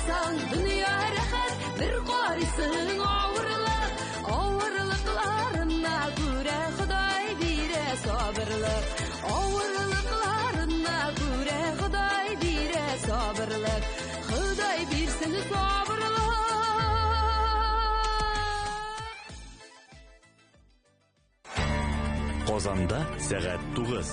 карасаң, дөнья рәхәт, бер карыйсың авырлык. Авырлыкларына күрә Ходай бирә сабырлык. Авырлыкларына күрә Ходай бирә сабырлык. Ходай бирсен сабырлык. Казанда сәгать 9.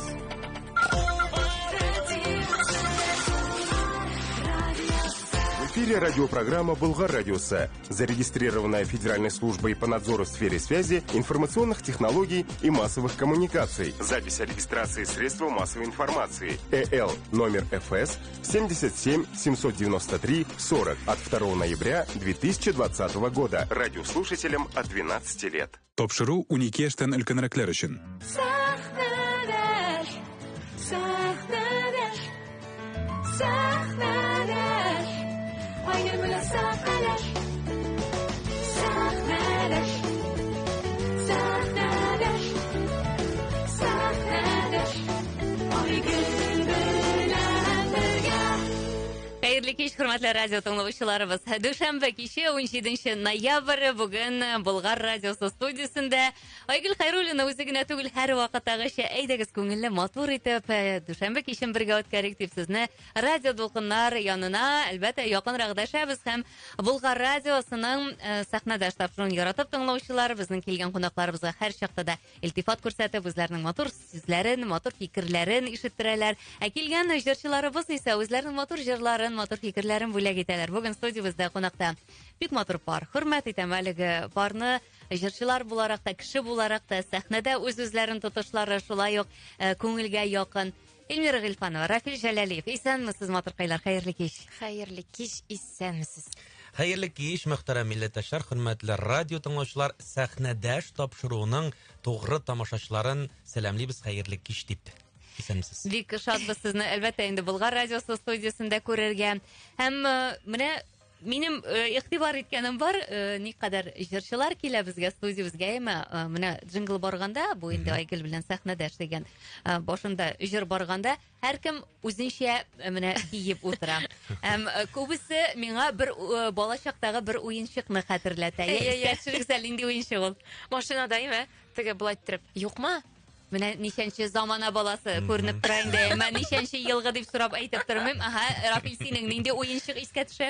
В эфире радиопрограмма «Болгар радиосы», зарегистрированная Федеральной службой по надзору в сфере связи, информационных технологий и массовых коммуникаций. Запись о регистрации средства массовой информации. ЭЛ номер ФС 77 793 40 от 2 ноября 2020 года. Радиослушателям от 12 лет. Тапшыру 12 яшьтән өлкәнрәкләр өчен. Сәхнәдәш, сәхнәдәш, сәхнәдәш, Айгөл белән сәхнәдәш, сәхнәдәш, сәхнәдәш, сәхнәдәш, Айгөл белән бергә. Хәерле кич, хөрмәтле радио тыңлаучыларыбыз. Дүшәмбе киче 17 ноябрь бүген Болгар радиосы студиясендә Айгөл Хәйруллина үзе генә түгел, һәр вакыттагыча әйдәгез күңелле, матур итеп э, дүшәмбе кичен бергә үткәрик дип сезне радио дулкыннар янына, әлбәттә, якынрак дәшәбез һәм Болгар радиосының э, сәхнәдәш тапшыруын яратып тыңлаучылар, безнең килгән кунакларыбызга һәр чакта да илтифат күрсәтеп, үзләренең матур сүзләрен, матур фикерләрен ишеттерәләр. Ә килгән җырчыларыбыз исә үзләренең матур җырларын, матур фикерләрен бүләк итәләр. Бүген студиябездә кунакта бик матур пар. Хөрмәт итәм әлеге парны. Җырчылар буларак та, кеше буларак та, сәхнәдә үз-үзләрен тотышлары шулай ук э, күңелгә якын. Эльмира Гыйльфанова, Рафил Җәләлиев. Исәнмесез, матуркайлар, хәерле кич. Хәерле кич, исәнмесез. Хәерле кич, мөхтәрәм милләттәшләр, хөрмәтле радио тыңлаучылар, сәхнәдәш тапшыруының тугры тамашачыларын сәламлибез, хәерле кич дип. Исәнмесез. Бик шатбыз сезне, әлбәттә, инде Болгар радиосы студиясендә күрергә. Һәм э, менә минем э, игътибар иткәнем бар, э, никадәр җырчылар килә безгә студиябезгә, әмма э, менә джингл барганда, бу инде Айгөл белән сәхнәдәш дигән э, башында җыр барганда, һәркем үзенчә э, менә киеп утыра. Һәм э, күбесе миңа бер э, балачактагы бер уенчыкны хәтерләтә. Әй, әй, әй. Искә төшерегез әле, нинди уенчык ул? Машинада име? Теге болай иттереп, юкмы? Менә ничәнче замана баласы күренеп тора инде. Әмма ничәнче елгы дип сорап әйтеп тормыйм. Аһа, Рафил, синең нинди уенчык искә төшә?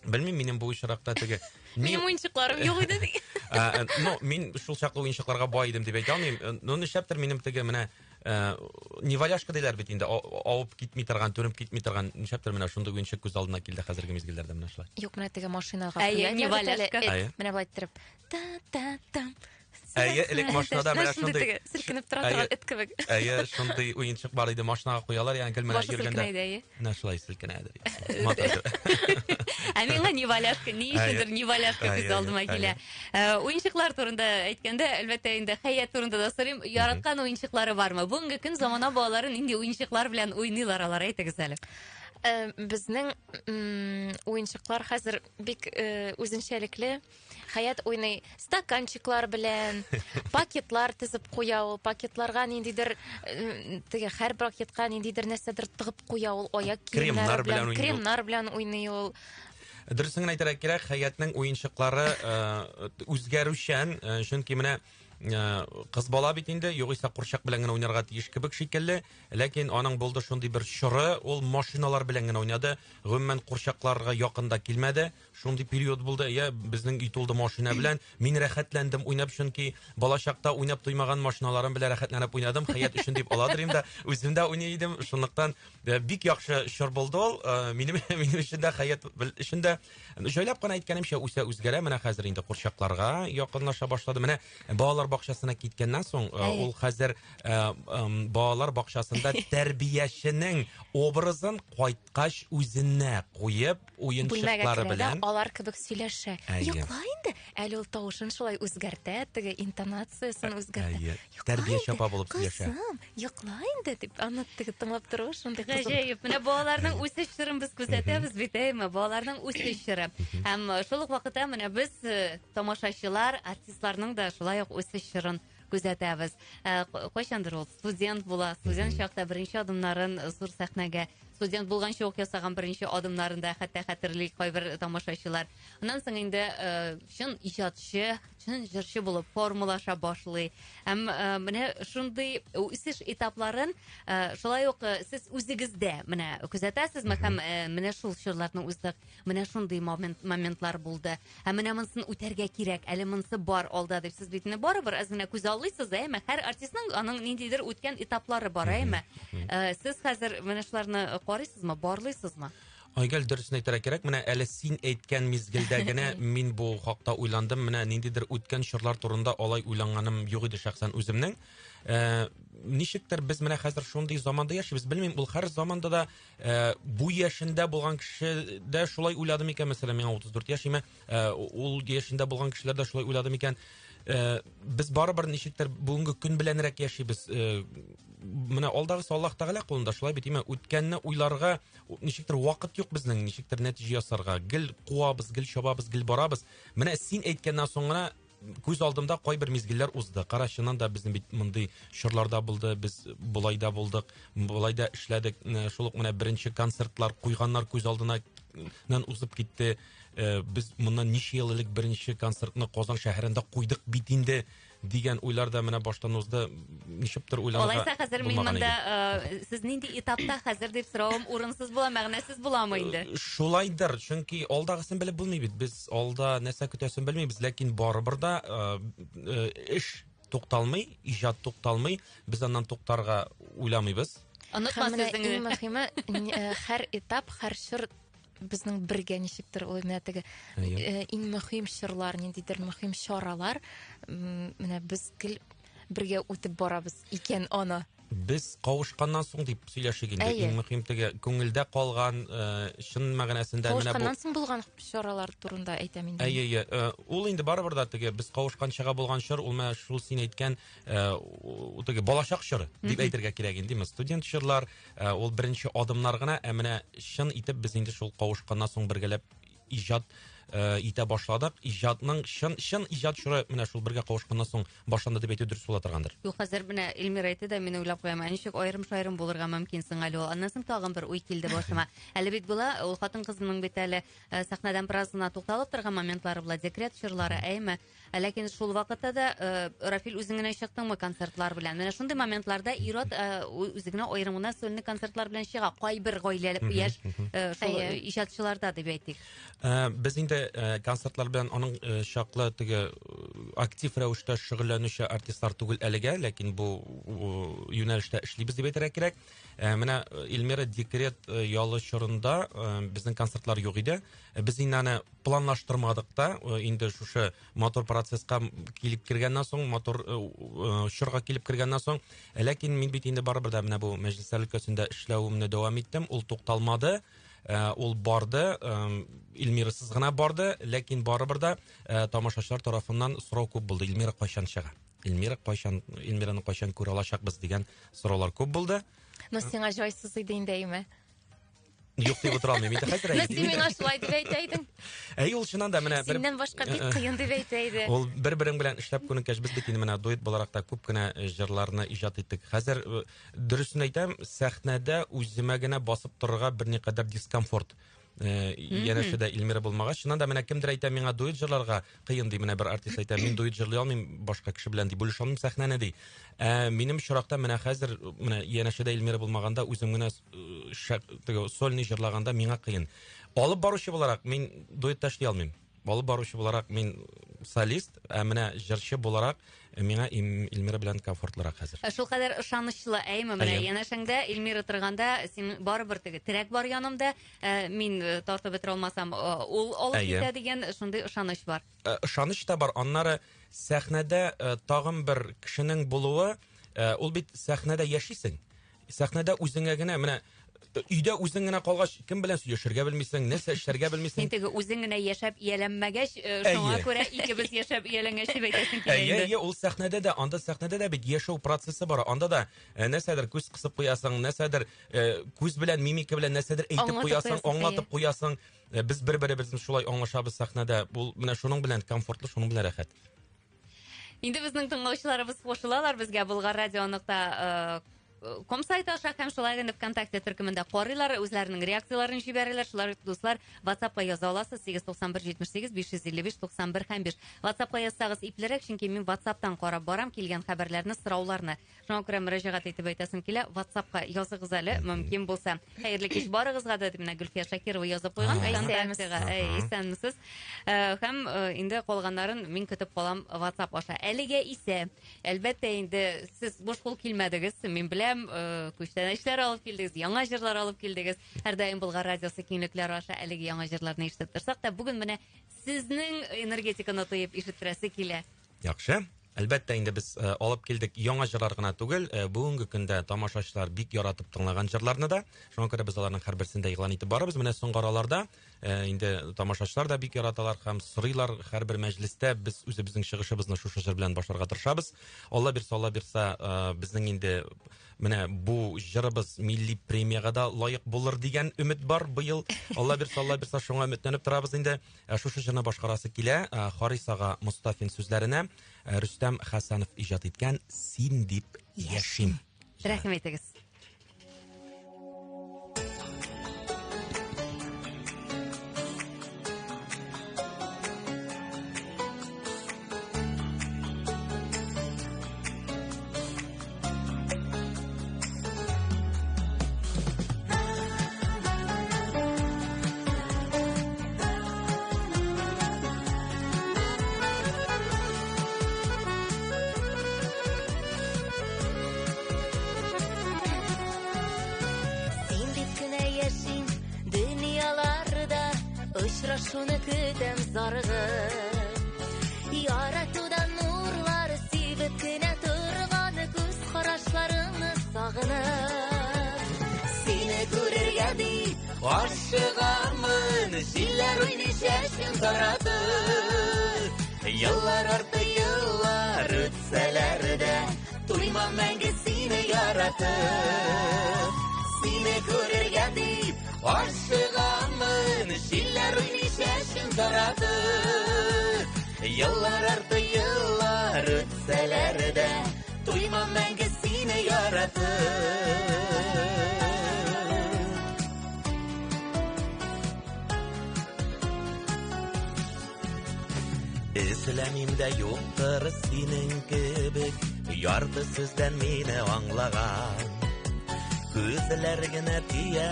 Белмим, минем бу очракта теге Минем уенчыкларым юк иде. ди. Ә, э, Ну, мин шул чаклы уенчыкларга бай идем дип әйтә алмыйм. Э, Ну, нишләптер минем теге менә э, неваляшка диләр бит инде, авып китми торган, төреп китми торган, нишләптер менә шундый уенчык күз алдына килде хәзерге мизгелләрдә менә шулай. Юк, менә теге машинага Әйе, куялар бит әле, неваляшка. эт. Әйе. Менә болай иттереп. Та-та-там. Әйе, элек машинада менә шундый шундый теге селкенеп тора торган Әйе. эт кебек. Әйе, шундый уенчык бар иде, машинага куялар, ягъни гел менә Башы йөргәндә. селкенә иде, әйе. Менә шулай селкенәдер. Матур. Ә миңа неваляшка, ни өчендер неваляшка күз Әйе, алдыма әйе. килә. Э, Уенчыклар турында әйткәндә, әлбәттә инде Хәят турында да сорыйм. Яраткан уенчыклары бармы? Бүгенге көн замана балалары нинди уенчыклар белән уйныйлар алар, әйтегез әле. Э, Безнең м, уенчыклар хәзер бик э, үзенчәлекле. Хәят уйный стаканчиклар белән, пакетлар тезеп куя ул, пакетларга ниндидер э, теге һәр пакетка ниндидер нәрсәдер тыгып куя ул, аяк Кремнар киемнәре белән белән, уйный ул. кремнар белән уйный ул. Дөресен генә әйтергә кирәк, Хәятнең уенчыклары э, үзгәрүчән, э, чөнки менә э, кыз бала бит инде, югыйсә курчак белән генә уйнарга тиеш кебек шикелле, ләкин аның булды шундый бер чоры, ул машиналар белән генә уйнады, гомумән курчакларга якын да килмәде. Шундый период булды, я безнең өй тулды машина белән. Мин рәхәтләндем уйнап, чөнки балачакта уйнап туймаган машиналарым белән рәхәтләнеп уйнадым. Хәят өчен дип аладыр инде, үзем дә уйный идем. Шунлыктан э, бик яхшы чор булды ул. Э, Минем минем өчен дә, Хәят өчен дә. Җайлап кына әйткәнемчә, үсә үзгәрә. Менә хәзер инде курчакларга якынлаша башлады. Менә балалар бакчасына киткәннән соң, э, Әйе. ул хәзер э, ым, балалар бакчасында тәрбияченең образын кайткач үзенә куеп, Бүлмәгә уенчыклары керә дә белән. алар кебек сөйләшә. Әйе. Йокла инде. Әле ул тавышын шулай үзгәртә, теге интонациясын үзгәртә. Әйе. Йокла Тәрбияче инде, апа булып сөйләшә. Кызым, йокла инде дип, аны теге тыңлап торуы шундый кызык. Гаҗәеп. Менә балаларның үсеш чорын без күзәтәбез бит, әйме? Балаларның үсеш чоры. Һәм э, шул ук вакытта менә без э, тамашачылар, артистларның да шулай ук үсеш чорын күзәтәбез. Э, Кайчандыр ул студент була, студент чакта беренче адымнарын зур сәхнәгә. Студент булганчы ук ясаган беренче адымнарын да хәтта хәтерли кайбер тамашачылар. Аннан соң инде э, чын иҗатчы, чын җырчы булып формалаша башлый. Һәм э, менә шундый үсеш этапларын э, шулай ук э, сез үзегездә менә күзәтәсезме һәм менә шул чорларны уздык, менә шундый момент, моментлар булды. Һәм менә монысын үтәргә кирәк, әле монысы бар алда дип сез бит инде барыбер әз генә күз аллыйсыз, әйме? Һәр артистның аның ниндидер үткән этаплары бар, әйме? Сез хәзер менә шуларны карыйсызмы, барлыйсызмы? Айгөл, дөресен әйтергә кирәк, менә әле син әйткән мизгелдә генә мин бу хакта уйландым. Менә ниндидер үткән чорлар турында алай уйланганым юк иде шәхсән үземнең. Э, ничектер без менә хәзер шундый заманда яшибез. Белмим, ул һәр заманда да э, бу яшендә булган кеше дә шулай уйлады микән? Мәсәлән, миңа 34 яшь име, э, ул яшендә булган кешеләр дә шулай уйлады микән? Э, без барыбер ничектер бүгенге көн беләнрәк яшибез. Э, менә алдагысы Аллаһ Тәгалә кулында, шулай бит, име? Үткәнне уйларга ничектер вакыт юк безнең, ничектер нәтиҗә ясарга. Гел куабыз, гел чабабыз, гел барабыз. Менә син әйткәннән соң гына күз алдымда кайбер мизгелләр узды. Кара, чыннан да безнең бит мондый чорларда булды, без болай да булдык, болай да эшләдек. Шул ук менә беренче концертлар куйганнар күз алдына узып китте. Э, без моннан ничә ел элек беренче концертны Казан шәһәрендә куйдык бит инде дигән уйлар да менә баштан узды. Ничектер уйланырга. Алайса хәзер мин монда э, сез нинди этапта хәзер дип соравым урынсыз була, мәгънәсез буламы инде? Э, шулайдыр, чөнки алдагысын белеп булмый бит. Без алда нәрсә көтәсен белмибез, ләкин барыбер да эш тукталмый, иҗат тукталмый. Без аннан туктарга уйламыйбыз. Онытма сүзеңне. Иң мөһиме, һәр этап, һәр чор безнең бергә ничектер ул менә теге э, иң мөһим чорлар, ниндидер мөһим чаралар, менә без гел бергә үтеп барабыз икән аны. Без кавышканнан соң дип сөйләшик инде. Иң мөһим теге күңелдә калган, э, чын мәгънәсендә менә бу. Кавышканнан соң булган чаралар турында әйтәм инде. Әйе, әйе. Э, ул инде барыбер да теге без кавышканчага булган чор, ул менә шул син әйткән теге балачак чоры дип әйтергә кирәк инде. Студент чорлар, Ә, ул беренче адымнар гына, ә менә чын итеп без инде шул кавышканнан соң бергәләп иҗат э, итә башладык. Иҗатның чын чын иҗат чоры менә шул бергә кавышканнан соң башланды дип әйтү дөрес була торгандыр. Юк, хәзер менә Эльмира әйтте дә, мин уйлап куям, ә ничек аерым-шаерым булырга мөмкин соң әле ул? Аннан соң тагын бер уй килде башыма. Әле бит була, ул хатын-кызның бит әле э, сәхнәдән бераз гына тукталып торган моментлары була, декрет чорлары, әйме? Ә ләкин шул вакытта да э, Рафил үзең генә чыктыңмы концертлар белән? Менә шундый моментларда ир-ат э, үзе генә аерым гына сольный концертлар белән чыга. Кайбер гаилә яшь э, шул иҗатчыларда дип әйтик. Без инде концертлар белән аның чаклы теге актив рәвештә шөгыльләнүче артистлар түгел әлегә, ләкин бу юнәлештә эшлибез дип әйтергә кирәк. Менә Эльмира декрет ялы чорында безнең концертлар юк иде. Без инде аны планлаштырмадык та, э, инде шушы матур процесска килеп кергәннән соң, матур э, э, чорга килеп кергәннән соң, ләкин мин бит инде барыбер дә менә бу мәҗлесләр өлкәсендә эшләвемне дәвам иттем, ул тукталмады, ул барды, Эльмирасыз гына барды, ләкин барыбер дә тамашачылар тарафыннан сорау күп булды. Эльмира кайчан чыга? Эльмира кайчан, Эльмираны кайчан күрә алачакбыз дигән сораулар күп булды. Но сиңа җайсыз иде инде, әйме? Юк дип утыра алмыйм. Инде хәзер әйе. Син миңа шулай дип әйтә идең. Әй, ул чыннан да менә бер Синнән башка бик кыен дип әйтә иде. Ул бер-берең белән эшләп күнеккәч, без бит инде менә дуэт буларак та күп кенә җырларны иҗат иттек. Хәзер дөресен әйтәм, сәхнәдә үземә генә басып торырга берникадәр дискомфорт. Янәшәдә Эльмира булмагач, чыннан да менә кемдер әйтә, миңа дуэт җырларга кыен ди, менә бер артист әйтә, мин дуэт җырлый алмыйм, башка кеше белән ди, бүлешә алмыйм сәхнәне ди. Ә минем очракта менә хәзер менә янәшәдә Эльмира булмаганда үзем генә теге сольный җырлаганда миңа кыен. Алып баручы буларак мин дуэтта эшли алмыйм. Алып баручы буларак мин солист, ә менә җырчы буларак миңа Эльмира белән комфортлырак хәзер. Ә шулкадәр ышанычлы, әйме, менә янәшәңдә Эльмира торганда син барыбер теге терәк бар янымда, мин тартып бетерә алмасам, ул алып китә дигән шундый ышаныч бар. Ышаныч та бар. Аннары сәхнәдә тагын бер кешенең булуы, ул бит сәхнәдә яшисең. Сәхнәдә үзеңә генә, менә өйдә үзең генә калгач, кем белән сөйләшергә белмисең, нәрсә эшләргә белмисең. Син теге үзең генә яшәп ияләнмәгәч, шуңа күрә икебез яшәп ияләнгәч дип әйтәсең килә инде. Әйе, ул сәхнәдә дә, анда сәхнәдә дә бит яшәү процессы бара. Анда да нәрсәдер күз кысып куясың, нәрсәдер күз белән, мимика белән нәрсәдер әйтеп куясың, аңлатып куясың. Без бер-беребезне шулай аңлашабыз сәхнәдә. Ул менә шуның белән комфортлы, шуның белән рәхәт. Инде безнең тыңлаучыларыбыз кушылалар безгә Болгар радио нокта ком сайты аша һәм шулай инде ВКонтакте төркемендә карыйлар, үзләренең реакцияләрен җибәрәләр. Шулай ук, дуслар, WhatsAppка яза аласыз 891 78 555 91 һәм 5. WhatsAppка язсагыз иплерәк, чөнки мин WhatsAppтан карап барам килгән хәбәрләрне, сорауларны. Шуңа күрә мөрәҗәгать итеп әйтәсем килә, WhatsAppка языгыз әле, мөмкин булса. Хәерле кич барыгызга да, дип менә Гөлфия Шакирова язып куйган ВКонтактега. Исәнмесез. Һәм инде калганнарын мин көтеп калам WhatsApp аша. Әлегә исә, әлбәттә инде сез буш кул килмәдегез, мин беләм, күчтәнәчләр алып килдегез, яңа җырлар алып килдегез. Һәрдаим Болгар радиосы киңлекләре аша әлеге яңа җырларны ишетеп торсак та, бүген менә сезнең энергетиканы тоеп ишеттерәсе килә. Яхшы. Әлбәттә, инде без алып килдек яңа җырлар гына түгел, бүгенге көндә тамашачылар бик яратып тыңлаган җырларны да. Шуңа күрә без аларның һәрберсен дә игълан итеп барабыз. Менә соңгы араларда инде тамашачылар да бик яраталар һәм сорыйлар. Һәрбер мәҗлестә без үзебезнең чыгышыбызны шушы җыр белән башларга тырышабыз. Алла бирсә, Алла бирсә, безнең инде менә бу җырыбыз милли премиягә дә лаек булыр дигән өмет бар быел. Алла бирсә, Алла бирсә, шуңа өметләнеп торабыз инде. Шушы җырны башкарасы килә. Харис ага Мостафин сүзләренә Рөстәм Хәсәнов иҗат иткән Син дип яшим. Рәхим итегез. Син дип кенә яшим дөньяларда, очрашуны көтәм зарыгып. Яратудан нурлар сибеп кенә торган күз карашларыңны сагынып. Сине күрергә дип ашыгамын, җилләр уйный чәчен таратып. Еллар арты еллар үтсәләр дә, туймам мәңге сине яратып. Сине күрергә дип ашыгамын, җилләр уйный чәчен таратып. Еллар арты еллар үтсәләр дә, туймам мәңге сине яратып. Эзләмим дә юктыр синең кебек, ярты сүздән мине аңлаган. Күзләр генә тия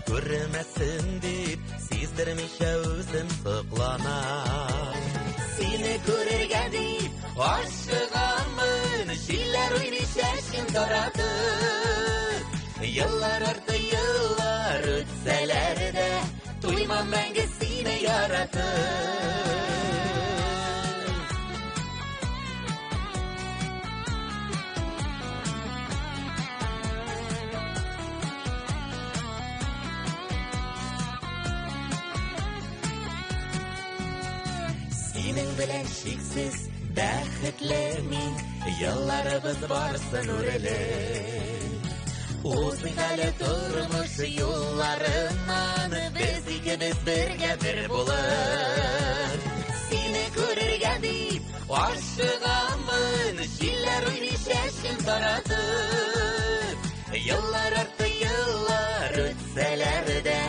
күрмәсен дип, сиздермичә үзем сокланам. Сине күрергә дип ашыгамын, җилләр уйный чәчен таратып. Еллар арты еллар үтсәләр дә, туймам мәңге сине яратып. Синең белән чиксез бәхетле мин, елларыбыз барсын үрелеп. Узыйк әле тормыш юлларыннан, без икебез бергә бер булып. Сине күрергә дип ашыгамын, җилләр уйный чәчен таратып. Еллар арты еллар үтсәләр дә,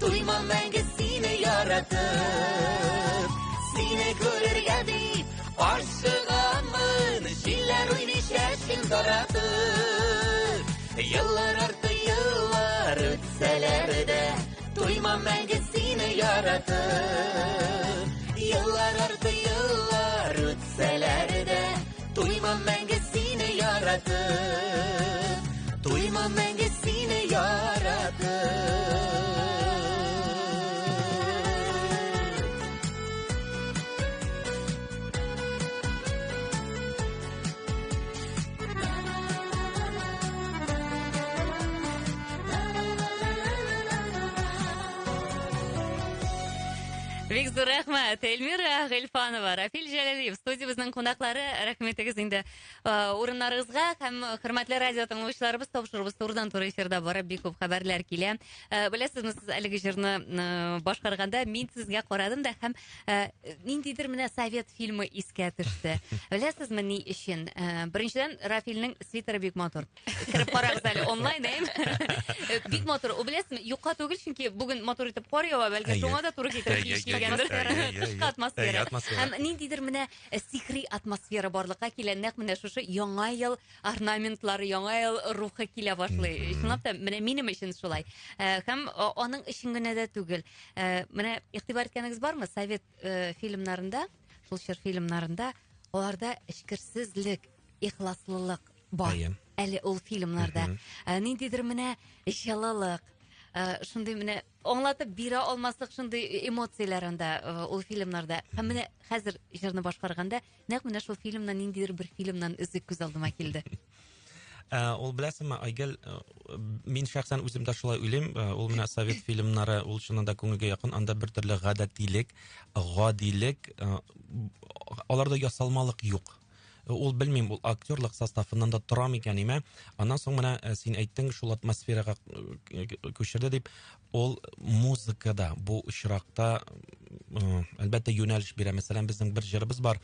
туймам мәңге сине яратып. Сине күрергә дип ашыгамын, җилләр уйный чәчен таратып. Еллар арты еллар үтсәләр дә, туймам мәңге сине яратып. Еллар арты еллар үтсәләр дә, туймам мәңге сине яратып. Туймам мәңге сине яратып. Бик зур рәхмәт, Эльмира Гыйльфанова, Рафил Җәләлиев, студиябезнең кунаклары, рәхмәтегез инде э, урыннарыгызга һәм хөрмәтле радио тыңлаучыларыбыз тапшыруыбыз турыдан-туры эфирда барып бик күп хәбәрләр килә. Э, беләсезме, сез әлеге җырны э, башкарганда мин сезгә карадым да һәм ниндидер менә совет фильмы искә төште. Беләсезме ни өчен? Беренчедән, Рафилнең свитеры бик матур. Кереп карагыз әле онлайн, әйме? Бик матур. Ул беләсезме, юкка түгел, чөнки бүген матур итеп кар ява, бәлки шуңа да туры китереп киеш кигәндер. Кышкы атмосфера. Һәм ниндидер менә э, сихри атмосфера барлыкка килә, нәкъ менә шушы яңа ел орнаментлары, яңа ел рухы килә башлый. Чынлап та, менә минем өчен шулай. Э, һәм э, аның өчен генә дә түгел. Менә игътибар иткәнегез бармы, совет фильмнарында, шул чор фильмнарында аларда эчкерсезлек, ихласлылык бар. Әйе. Әле ул фильмнарда. Ә, ниндидер менә җылылык, ә, шундый менә аңлатып бирә алмаслык шундый эмоцияләр анда э, ул фильмнарда. Һәм менә хәзер җырны башкарганда нәкъ менә шул фильмнан ниндидер бер фильмнан өзек күз алдыма килде. Ә, ул беләсеңме, Айгөл, э, мин шәхсән үзем дә шулай уйлыйм. Э, ул менә совет фильмнары, ул чыннан да күңелгә якын. Анда бер төрле гадәтилек, гадилек, э, аларда ясалмалык юк. Ул белмим, ул актерлык составыннан да тора микән име? Аннан соң менә э, син әйттең, шул атмосферага э, күчерде дип, ул музыкада бу очракта э, әлбәттә юнәлеш бирә. Мәсәлән, безнең бер җырыбыз бар,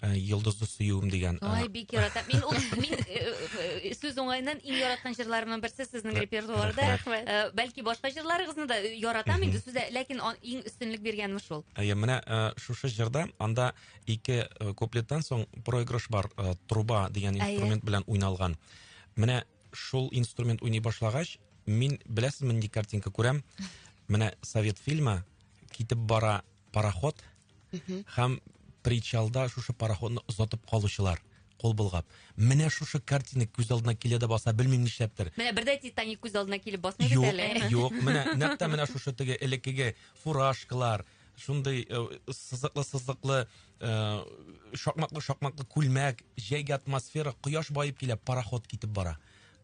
Йолдызлы сөюем дигән. Ай, бик яратам. Мин ул мин сүз уңаеннан иң яраткан җырларымның берсе сезнең репертуарда. Рәхмәт. Бәлки башка җырларыгызны да яратам инде сүздә, ләкин иң өстенлек биргәнем шул. Әйе, менә шушы җырда анда ике э, куплеттан соң проигрыш бар, э, труба дигән инструмент белән уйналган. Менә шул инструмент уйный башлагач, мин беләсезме нинди картинка күрәм? Менә совет фильмы китеп бара пароход һәм причалда шушы пароходны озатып калучылар кул болгап. Менә шушы картина күз алдына килә дә баса, белмим нишләптер. Менә бер дә Титаник күз алдына килеп басмый бит әле. Юк, менә нәкъ тә менә шушы теге элеккеге фуражкалар, шундый э, сызыклы-сызыклы, э, шакмаклы-шакмаклы күлмәк, җәйге атмосфера, кояш баеп килә, пароход китеп бара.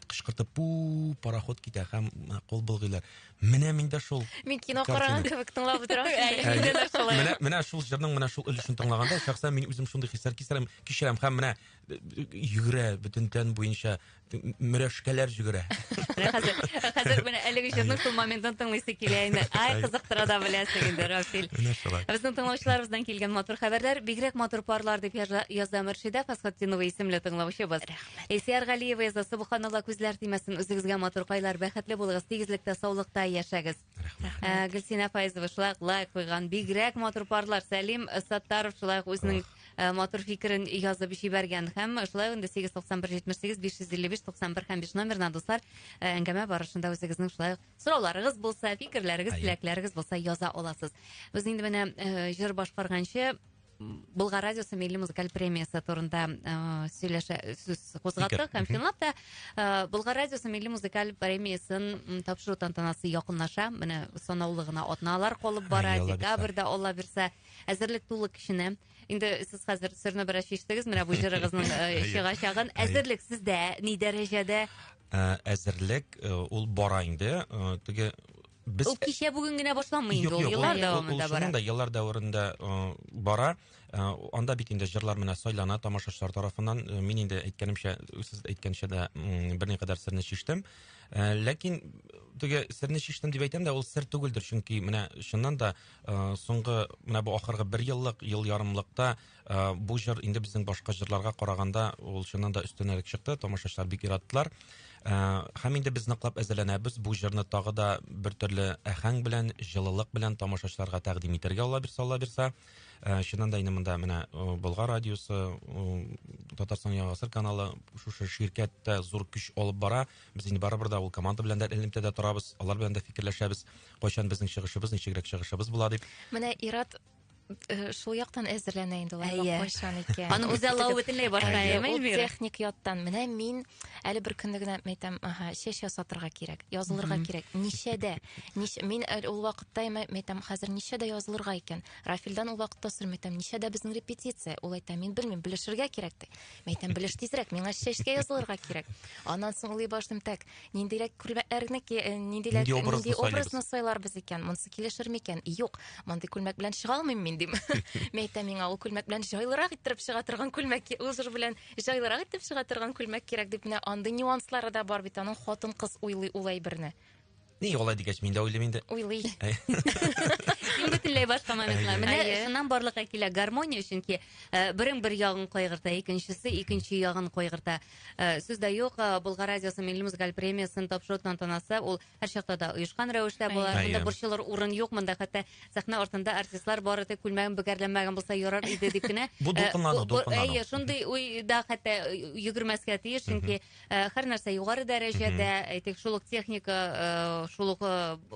Кычкыртып, пу, пароход китә һәм э, кул болгыйлар. Менә миндә шул. Мин кино караган кебек тыңлап утырам. Менә менә шул җырның менә шул өлешен тыңлаганда, шәхсән мин үзем шундый хисләр кичерәм, кичерәм һәм менә йөгерә бөтен тән буенча мөрәшкәләр җөгерә. Менә хәзер, хәзер менә әлеге җырның шул моментын тыңлыйсы килә инде. Ай, кызыктыра да беләсең инде, Рафил. Менә шулай. Безнең тыңлаучыларыбыздан килгән матур хәбәрләр, бигрәк матур парлар дип яза, яза Мөршидә Фасхатдинова исемле тыңлаучыбыз. Илсөяр Галиева яза, Субханалла, күзләр тимәсен, үзегезгә матуркайлар, бәхетле булыгыз, тигезлектә, саулыкта яшәгез. Ә, Гөлсинә Файзова шулай ук лайк куйган. Бигрәк матур парлар. Сәлим Саттаров шулай ук үзенең э, матур фикерен язып җибәргән. Һәм шулай ук инде 891 78 555 91 һәм 5 номерына дуслар э, әңгәмә барышында үзегезнең шулай ук сорауларыгыз булса, фикерләрегез, теләкләрегез булса яза аласыз. Без инде менә э, җыр башкарганчы Болгар радиосы милли музыкаль премиясе турында э, сөйләшә сүз кузгаттык һәм чынлап та э, Болгар радиосы милли музыкаль премиясен тапшыру тантанасы якынлаша. Менә санаулы гына атналар калып бара, декабрьдә Алла бирсә, әзерлек тулы көченә. Инде сез хәзер серне бераз чиштегез, менә бу җырыгызның э, чыгачагын. Әзерлек сездә ни дәрәҗәдә? Әзерлек ул бара инде. Теге без ул кичә бүген генә башланмый инде ул еллар дәвамында бара. Ул еллар дәверендә бара. Анда бит инде җырлар менә сайлана тамашачылар тарафыннан. Мин инде әйткәнемчә, сез әйткәнчә дә берникадәр серне чиштем. Ләкин теге серне чиштем дип әйтәм дә, ул сер түгелдер, чөнки менә чыннан да соңгы менә бу ахыргы бер еллык, ел ярымлыкта бу җыр инде безнең башка җырларга караганда ул чыннан да өстенрәк чыкты, тамашачылар бик яраттылар. Һәм инде без ныклап әзерләнәбез бу җырны тагы да бер төрле әһәң белән, җылылык белән тамашачыларга тәкъдим итәргә, Алла бирсә, Алла бирсә. Чыннан да инде монда менә Болгар радиосы, Татарстан Яңа гасыр каналы шушы ширкәттә зур көч алып бара. Без инде барыбер дә ул команда белән дә элемтәдә торабыз, алар белән дә фикерләшәбез, кайчан безнең чыгышыбыз, ничегрәк чыгышыбыз була дип. Менә Ират Шул яктан әзерләнә инде ул. Әйе. Кайчан икән? Аны үзаллавы бөтенләй башка, Әйе. әйеме, Ул Эльмира? техник яттан. Менә мин әле бер көнне генә әйтәм, аһа, чәч ясатырга кирәк, язылырга кирәк. Ничәдә? Мин әле ул вакытта әйтәм, хәзер ничәдә язылырга икән? Рафилдән ул вакытта сорыйм, әйтәм, ничәдә безнең репетиция? Ул әйтә, мин белмим, белешергә кирәк ди. Мин әйтәм, белеш тизрәк, миңа чәчкә язылырга кирәк. Аннан соң уйлый башлыйм, так, ниндирәк күлмәкләрне, ниндирәк Нинди образны нинди образны сайлыйбыз? сайларбыз икән? Монысы килешер микән? Юк, мондый күлмәк белән чыга алмыйм мин дим. Мин әйтәм, миңа ул күлмәк белән җайлырак иттереп чыга торган күлмәк, ул җыр белән җайлырак итеп чыга торган күлмәк кирәк дип, менә андый нюанслары да бар бит, аның хатын-кыз уйлый ул әйберне. Ни алай дигәч, мин дә уйлыйм инде. Уйлый. Син бөтенләй башка моментлар. Менә Әйе. шуннан барлыкка килә гармония, чөнки берең бер ягын кайгырта, икенчесе икенче ягын кайгырта. Сүз дә юк, Болгар радиосы милли музыкаль премиясен тапшыру тантанасы ул һәр чакта да оешкан рәвештә була. Әйе. Монда борчылыр урын юк, монда хәтта сәхнә артында артистлар бары тик күлмәген бөгәрләнмәгән булса ярар иде дип кенә. Бу дулкынлану, дулкынлану. Әйе, шундый уйда хәтта йөгермәскә тиеш, чөнки һәр нәрсә югары дәрәҗәдә, әйтик, шул ук техника, шул ук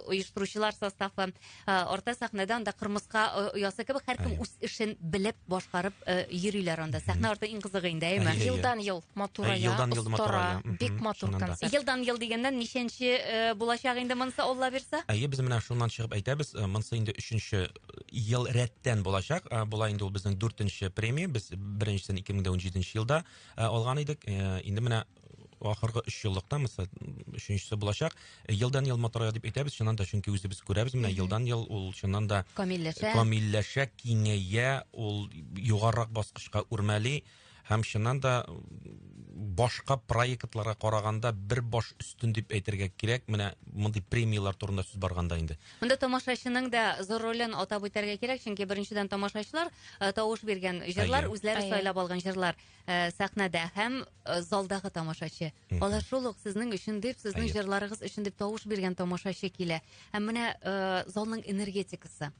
оештыручылар составы, арта сәхнәдә анда кырмыска оясы кебек һәркем үз эшен белеп, башкарып йөриләр анда. Сәхнә арты иң кызыгы инде, әйеме? Әйе. Елдан ел матурая, Елдан-ел остара, матурая. бик матур Чыннан да. концерт. Елдан ел дигәннән ничәнче булачак инде монысы, Алла бирсә? Әйе, без менә шуннан чыгып әйтәбез, монысы инде өченче ел рәттән булачак. Була инде ул безнең дүртенче премия. Без беренчесен 2017 елда алган идек. Инде менә ахыргы 3 еллыкта монысы өченчесе булачак. Елдан ел матурая дип әйтәбез, чыннан да, чөнки үзебез күрәбез, менә елдан ел ул чыннан да камилләшә, камилләшә, киңәя, ул югарырак баскычка үрмәли һәм чыннан да башка проектларга караганда бер баш өстен дип әйтергә кирәк. Менә мондый премияләр турында сүз барганда инде. Монда тамашачының да зур ролен атап үтәргә кирәк, чөнки беренчедән тамашачылар тавыш биргән җырлар, үзләре сайлап алган җырлар сәхнәдә һәм залдагы тамашачы. Алар шул ук сезнең өчен дип, сезнең җырларыгыз өчен дип тавыш биргән тамашачы килә. Һәм менә залның энергетикасы.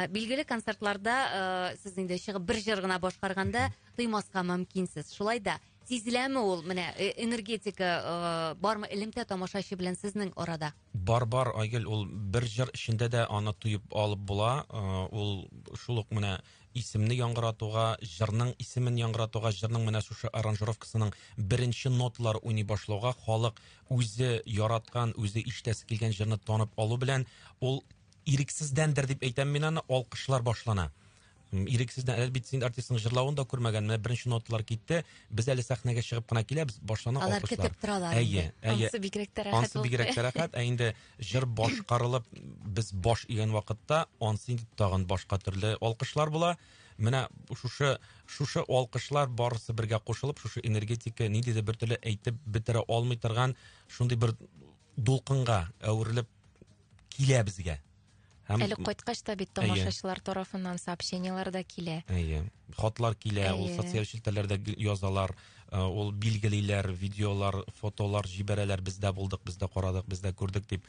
Билгеле концертларда сез инде чыгып бер җыр гына башкарганда тоймаска мөмкинсез. Шулай да сизеләме ул менә энергетика, бармы элемтә тамашачы белән сезнең арада? Бар, бар, Айгөл, ул бер җыр эчендә дә аны тоеп алып була. Ул шул ук менә исемне яңгыратуга, җырның исемен яңгыратуга, җырның менә шушы аранжировкасының беренче ноталары уйный башлауга халык үзе яраткан, үзе ишетәсе килгән җырны танып алу белән ул ирексездәндер дип әйтәм мин аны, алкышлар башлана. Ирексездән, әле бит син артистның җырлавын да күрмәгән, менә беренче ноталар китте, без әле сәхнәгә чыгып кына киләбез, башлана Алар алкышлар. көтеп торалар Әйе, инде. әйе. Ансы бигрәк тә рәхәт. Ансы бигрәк тә рәхәт, ә инде җыр башкарылып, без баш игән вакытта, ансы инде тагын башка төрле алкышлар була. Менә шушы алкышлар барысы бергә кушылып, шушы энергетика ниндидер бер төрле әйтеп бетерә алмый торган шундый бер дулкынга әверелеп килә безгә. Һәм Әле кайткач та бит тамашачылар тарафыннан сообщениелар да килә. Әйе, хатлар килә, ул социаль челтәрләрдә язалар, ул билгелиләр, видеолар, фотолар җибәрәләр, без дә булдык, без дә карадык, без дә күрдек дип.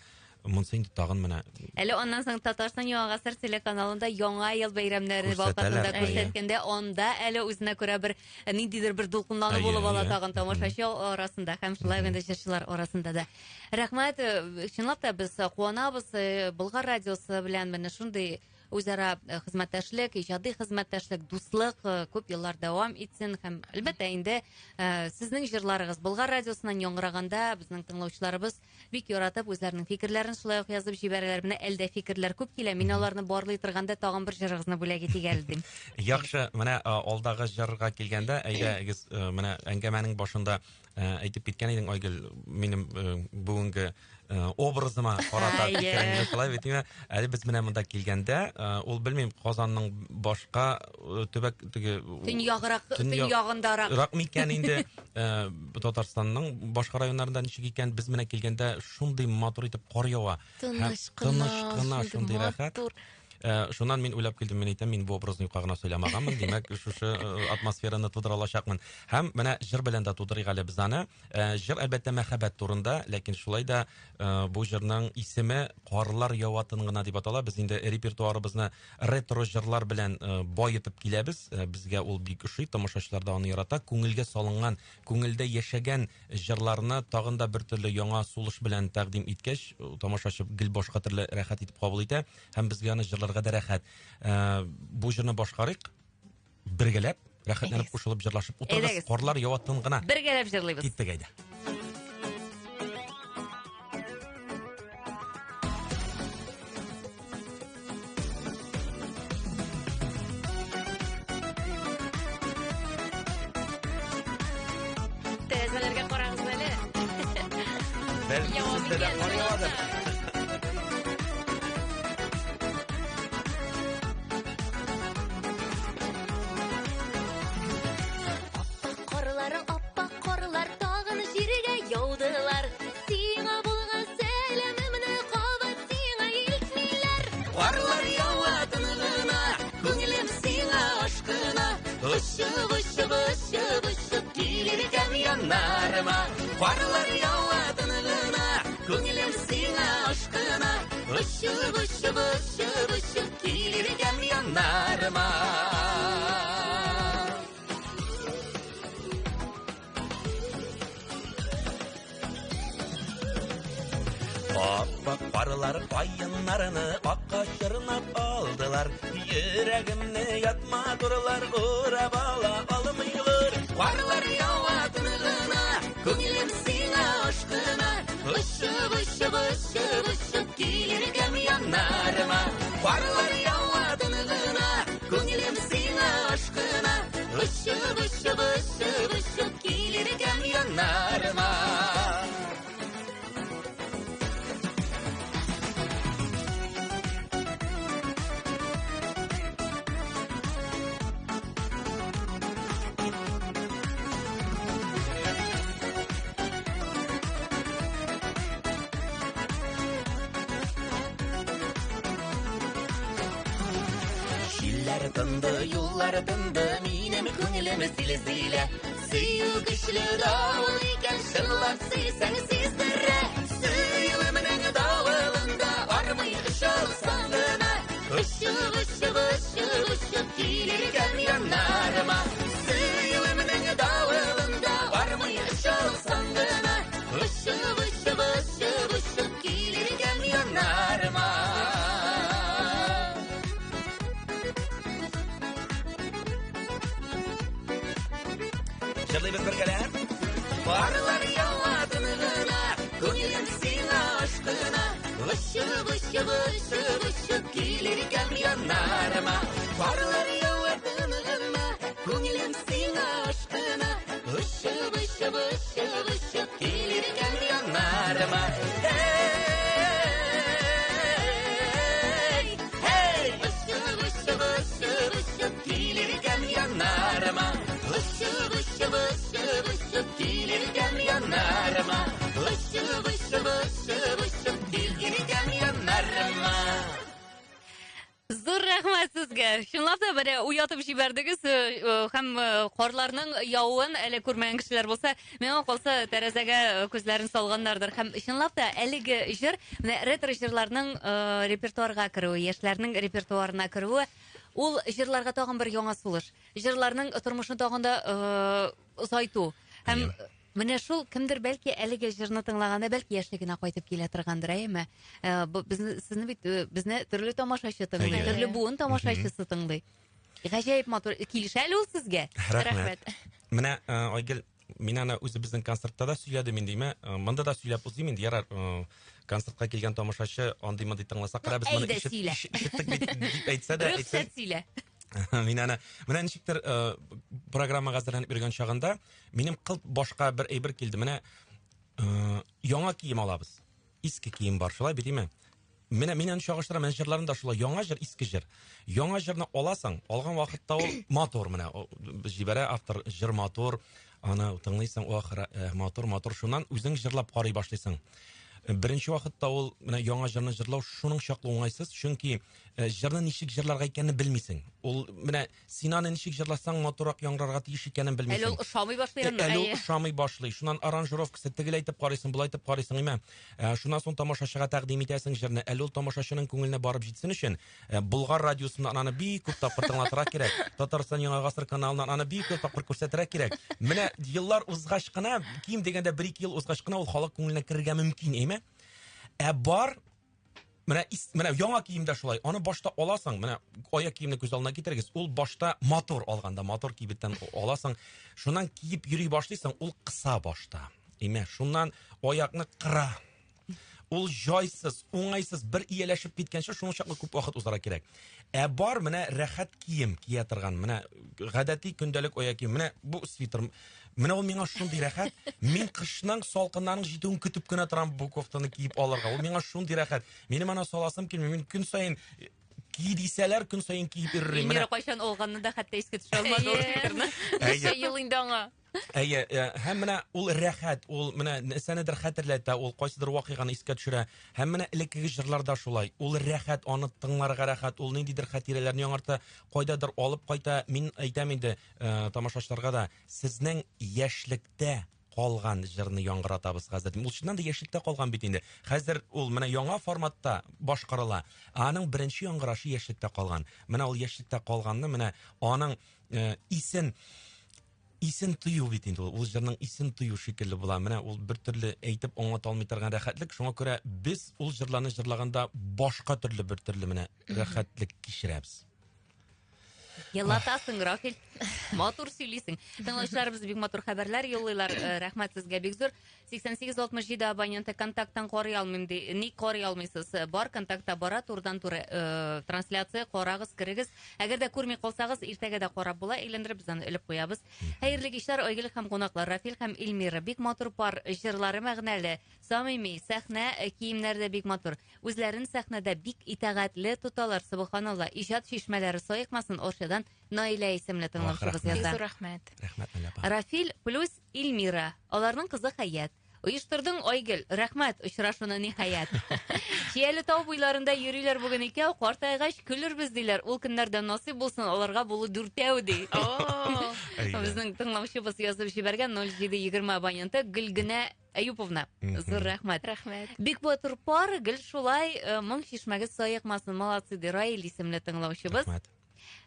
Монысы инде тагын менә. Әле аннан соң Татарстан Яңа гасыр телеканалында Яңа ел бәйрәмнәре вакытында күрсәткәндә, анда әле үзенә күрә бер ниндидер бер дулкынлану булып ала тагын тамашачы арасында һәм шулай ук инде җырчылар арасында да. Рәхмәт, чынлап та без куанабыз Болгар радиосы белән менә шундый үзара хезмәттәшлек, иҗади хезмәттәшлек, дуслык күп еллар дәвам итсен һәм әлбәттә инде сезнең җырларыгыз Болгар радиосыннан яңгыраганда безнең тыңлаучыларыбыз бик яратып үзләренең фикерләрен шулай ук язып җибәрәләр. Менә әлдә фикерләр күп килә. Мин аларны барлый торганда тагын бер җырыгызны бүләк итик әле дим. Яхшы, менә алдагы җырга килгәндә, әйдәгез, менә әңгәмәнең башында әйтеп киткән идең, Айгөл, минем бүгенге образыма карата фикереңне шулай бит инде. Әле без менә монда килгәндә, ул белмим, Казанның башка төбәк теге төньягырак, төньягындарак рак микән инде, Татарстанның башка районнарында ничек икән, без менә килгәндә шундый матур итеп кар ява. Тыныч кына, тыныч кына, шундый рәхәт. Шуннан мин уйлап килдем, мин әйтәм, мин бу образны юкка гына сөйләмәгәнмен, димәк, шушы атмосфераны тудыра алачакмын. Һәм менә җыр белән дә тудырыйк әле без аны. Җыр әлбәттә мәхәббәт турында, ләкин шулай да бу җырның исеме Карлар ява тын гына дип атала. Без инде репертуарыбызны ретро җырлар белән баетып киләбез. Безгә ул бик ошый, тамашачылар да аны ярата. Күңелгә салынган, күңелдә яшәгән җырларны тагын да бер төрле яңа сулыш белән тәкъдим иткәч, тамашачы гел башка төрле рәхәт итеп кабул итә һәм безгә аны җырларга җырларга да рәхәт. Бу җырны башкарыйк бергәләп, рәхәтләнеп кушылып җырлашып утырыгыз. Карлар ява тын гына. Бергәләп җырлыйбыз. Киттек әйдә. Тәрәзәләргә карагыз әле. Бәлки сездә дә кар явадыр. Аппак карлар, аппак карлар тагын җиргә яудылар. Сиңа булган сәламемне кабат сиңа илтмиләр. Карлар ява тын гына, күңелем сиңа ашкына. Очып, очып, очып, очып килер икән яннарыма. Карлар ява тын гына, күңелем сиңа ашкына. Очып, очып, очып, очып килер икән яннарыма. Аппак карлар каеннарны акка чорнап алдылар. Йөрәгемне ятма турлар урап ала алмыйлар. Карлар ява тын гына, күңелем сиңа ашкына. Очып, очып, очып, очып килер икән яннарыма. Карлар ява тын гына, күңелем сиңа ашкына. Очып, очып, очып, очып килер икән яннарыма. Җилләр тынды, юллар тынды, минем күңелем зилзилә. Сөю көчле давыл икән, чынлап сөйсәң сиздерә. Сөюемнең давылында армый очалсаң гына. Очып, очып, очып, очып килер икән яннарыма. Сөюемнең давылында армый очалсаң гына. Очып, очып, очып, очып килер икән яннарыма. Җырлыйбыз бергәләп. Карлар ява тын гына, күңелем сиңа ашкына. Очып, очып, очып, очып килер икән яннарыма. Карлар ява тын гына, күңелем сиңа ашкына. Очып, очып, очып, очып килер икән яннарыма. Hey, hey! Очып, очып, очып, очып килер икән яннарыма. Очып, очып, очып, очып килер икән яннарыма. Очып, очып, очып, очып килер икән яннарыма. Зур рәхмәт сезгә. Чынлап та менә уятып җибәрдегез һәм карларның явуын әле күрмәгән кешеләр булса, миңа калса тәрәзәгә күзләрен салганнардыр. Һәм чынлап та әлеге җыр менә ретро җырларның репертуарга керүе, яшьләрнең репертуарына керүе, ул җырларга тагын бер яңа сулыш. Җырларның тормышын тагын да озайту. Һәм менә шул кемдер бәлки әлеге җырны тыңлаганда бәлки яшьлегенә кайтып килә торгандыр, әйеме? Безне, сезне бит, безне төрле тамашачы тыңлый, төрле буын тамашачысы тыңлый. Гаҗәеп матур. Килешә әле ул сезгә? Рәхмәт. Менә, Айгөл, мин аны үзебезнең концертта да сөйләдем инде, име? Монда да сөйләп узыйм инде. Ярар, концертка килгән тамашачы андый-мондый тыңласа, кара, без моны Әйдә, сөйлә. ишеттек бит, дип әйтсә дә, әйтсә. Рөхсәт сөйлә. Мин аны, менә ничектер, программага әзерләнеп йөргән чагында минем кылт башка бер әйбер килде. Менә, яңа кием алабыз. Иске кием бар, шулай бит, име? Менә мин аны чагыштырам, менә җырларым да шулай, яңа җыр, иске җыр. Яңа җырны аласың, алган вакытта ул матур менә, җибәрә автор, җыр матур, аны тыңлыйсың, ох, матур, матур, шуннан үзең җырлап карый башлыйсың. Беренче вакытта ул менә яңа җырны җырлау шуның чаклы уңайсыз, чөнки җырны ничек җырларга икәнен белмисең. Ул менә син аны ничек җырласаң матуррак яңгырарга тиеш икәнен белмисең. Әле ул ошамый башлый аны. Әле ул ошамый башлый. Шуннан аранжировкасы тегеләй итеп карыйсың, болай итеп карыйсың, име? Шуннан соң тамашачыга тәкъдим итәсең җырны. Әле ул тамашачының күңеленә барып җитсен өчен, Болгар радиосыннан аны бик күп тапкыр тыңлатырга кирәк. Татарстан Яңа Гасыр каналыннан аны бик күп тапкыр күрсәтергә кирәк. Менә еллар узгач кына, ким дигәндә бер-ике ел узгач кына ул халык күңеленә керергә мөмкин, әйме? Ә бар Менә ис, менә яңа кием дә шулай. Аны башта аласың, менә аяк киемне күз алдына китерегез. Ул башта матур алганда, матур кибеттән аласың. Шуннан киеп йөри башлыйсың, ул кыса башта. Имә, шуннан аякны кыра. Ул җайсыз, уңайсыз, бер ияләшеп киткәнче шуның чаклы күп вакыт узарга кирәк. Ә бар менә рәхәт кием кия торган, менә гадәти көндәлек аяк кием. Менә бу свитер. Менә ул миңа шундый рәхәт. Мин кышның салкыннарның җитүен көтеп кенә торам бу кофтаны киеп алырга. Ул миңа шундый рәхәт. Минем аны саласым килми. Мин көн саен ки дисәләр, көн саен киеп йөрер идем. Менә кайчан алганны да хәтта искә төшерә алмады ул свитерны. Ничә ел инде аңа. Әйе, э, һәм менә ул рәхәт, ул менә нәрсәнедер хәтерләтә, ул кайсыдыр вакыйганы искә төшерә. Һәм менә элеккеге җырларда шулай. Ул рәхәт, аны тыңларга рәхәт, ул ниндидер хатирәләрне яңарта, кайдадыр алып кайта. Мин әйтәм инде, э, тамашачыларга да, сезнең яшьлектә калган җырны яңгыратабыз хәзер. Ул чыннан да яшьлектә калган бит инде. Хәзер ул менә яңа форматта башкарыла. Ә аның беренче яңгырашы яшьлектә калган. Менә ул яшьлектә калганны, менә аның э, исен исен тою бит инде ул. Ул җырның исен тою шикелле була. Менә ул бер төрле әйтеп аңлата алмый торган рәхәтлек. Шуңа күрә без ул җырларны җырлаганда башка төрле бер төрле менә рәхәтлек кичерәбез. Елатасың, Рафил. Матур сөйлисең. Тыңлаучыларыбыз бик матур хәбәрләр юллыйлар. Э, рәхмәт сезгә бик зур. 8867 абоненты контакттан карый алмыйм ди. Ник карый алмыйсыз? Э, бар контактта бара турыдан-туры э, трансляция карагыз, керегез. Әгәр дә күрми калсагыз, иртәгә дә карап була. Әйләндереп без аны элеп куябыз. Хәерле кичләр, Айгөл һәм кунаклар, Рафил һәм Эльмира. Бик матур пар, җырлары мәгънәле, самими, сәхнә э, киемнәре дә бик матур. Үзләрен сәхнәдә бик итагатьле тоталар, сөбханалла. Иҗат чишмәләре саекмасын, Орчадан Наилә исемле тыңлаучыбыз рәхмәт. Бик яза. зур рәхмәт. Рәхмәт, Наилә апа. Рафил плюс Эльмира. Аларның кызы Хәят. Оештырдың, Айгөл. Рәхмәт, очрашуны ниһаять. Чияле тау буйларында йөриләр бүген икәү, картайгач көлербез диләр. Ул көннәрдә насыйп булсын, аларга булу дүртәү ди. О, Әйдә. Безнең тыңлаучыбыз язып җибәргән 0720 абоненты Гөлгенә Әюповна. Зур рәхмәт. Рәхмәт. Бик батыр пар, гел шулай, э, моң чишмәгез саекмасын. Молодцы ди Раил исемле тыңлаучыбыз. Рәхмәт.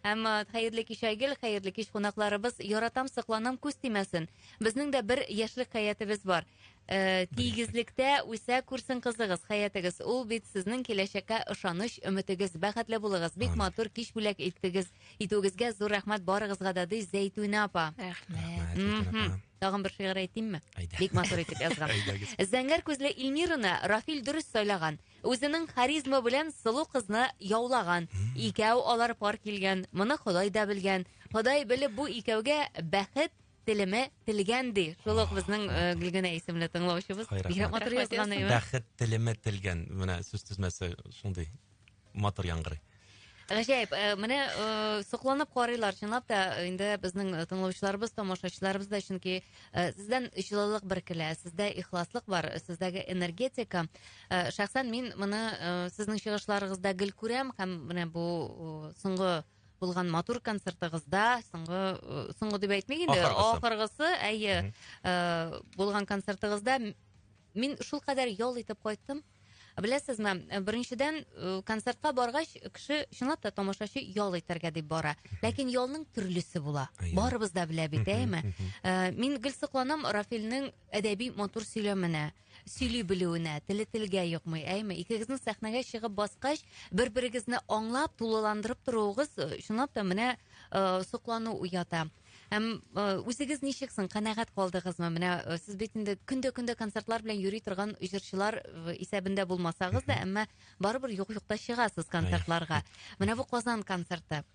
Һәм э, хәерле кич, Айгөл, хәерле кич, кунакларыбыз. Яратам, сокланам, күз тимәсен. Безнең дә бер яшьлек хәятебез бар. Э, тигезлектә үсә күрсен кызыгыз, хәятегез. Ул бит сезнең киләчәккә ышаныч, өметегез. Бәхетле булыгыз. Бик Амин. матур кич бүләк иттегез. Итүегезгә зур рәхмәт барыгызга да, ди Зәйтүнә апа. Рәхмәт. Рәхмәт, Зәйтүнә Мгм. апа. Тагын бер шигырь әйтимме? Әйдә. Бик матур итеп язган. Әйдәгез. Зәңгәр күзле Эльмираны Рафил дөрес сайлаган. Үзенең харизма белән сылу кызны яулаган. Икәү алар пар килгән. Моны Ходай да белгән. Ходай белеп бу икәүгә бәхет телеме телгән ди. Шул ук безнең э, Гөлгенә исемле тыңлаучыбыз. Ай, рәхмәт. Бигрәк матур Рәхмәт язган, яусын. әйме? Бәхет телеме телгән. Менә сүз тезмәсе шундый матур яңгырый. Гаҗәеп, э, менә э, сокланып карыйлар, чынлап та инде безнең э, тыңлаучыларыбыз, тамашачыларыбыз да, чөнки э, сездән җылылык бөркелә, сездә ихласлык бар, сездәге энергетика. Э, Шәхсән мин моны э, сезнең чыгышларыгызда гел күрәм һәм менә бу э, соңгы булган матур концертыгызда, соңгы э, соңгы дип әйтмик инде, Ахыргысы. ахыргысы, әйе, э, булган концертыгызда мин шул кадәр ял итеп кайттым. Беләсезме, э, беренчедән, э, концертка баргач, кеше чынлап та тамашачы ял итәргә дип бара. Ләкин ялның төрлесе була. Әйе. Барыбыз да белә бит, әйеме? Э, Мин гел сокланам Рафилнең әдәби матур сөйләменә, сөйли белүенә, теле телгә йокмый, әйеме? Икегезнең сәхнәгә чыгып баскач, бер-берегезне аңлап, тулыландырып торуыгыз, э, чынлап та менә э, соклану уята. Һәм э, үзегез ничек соң, канәгать калдыгызмы? Менә э, сез бит инде көндә-көндә концертлар белән йөри торган җырчылар э, исәбендә булмасагыз да, әмма барыбер юк-юкта чыгасыз концертларга. Менә бу Казан концерты.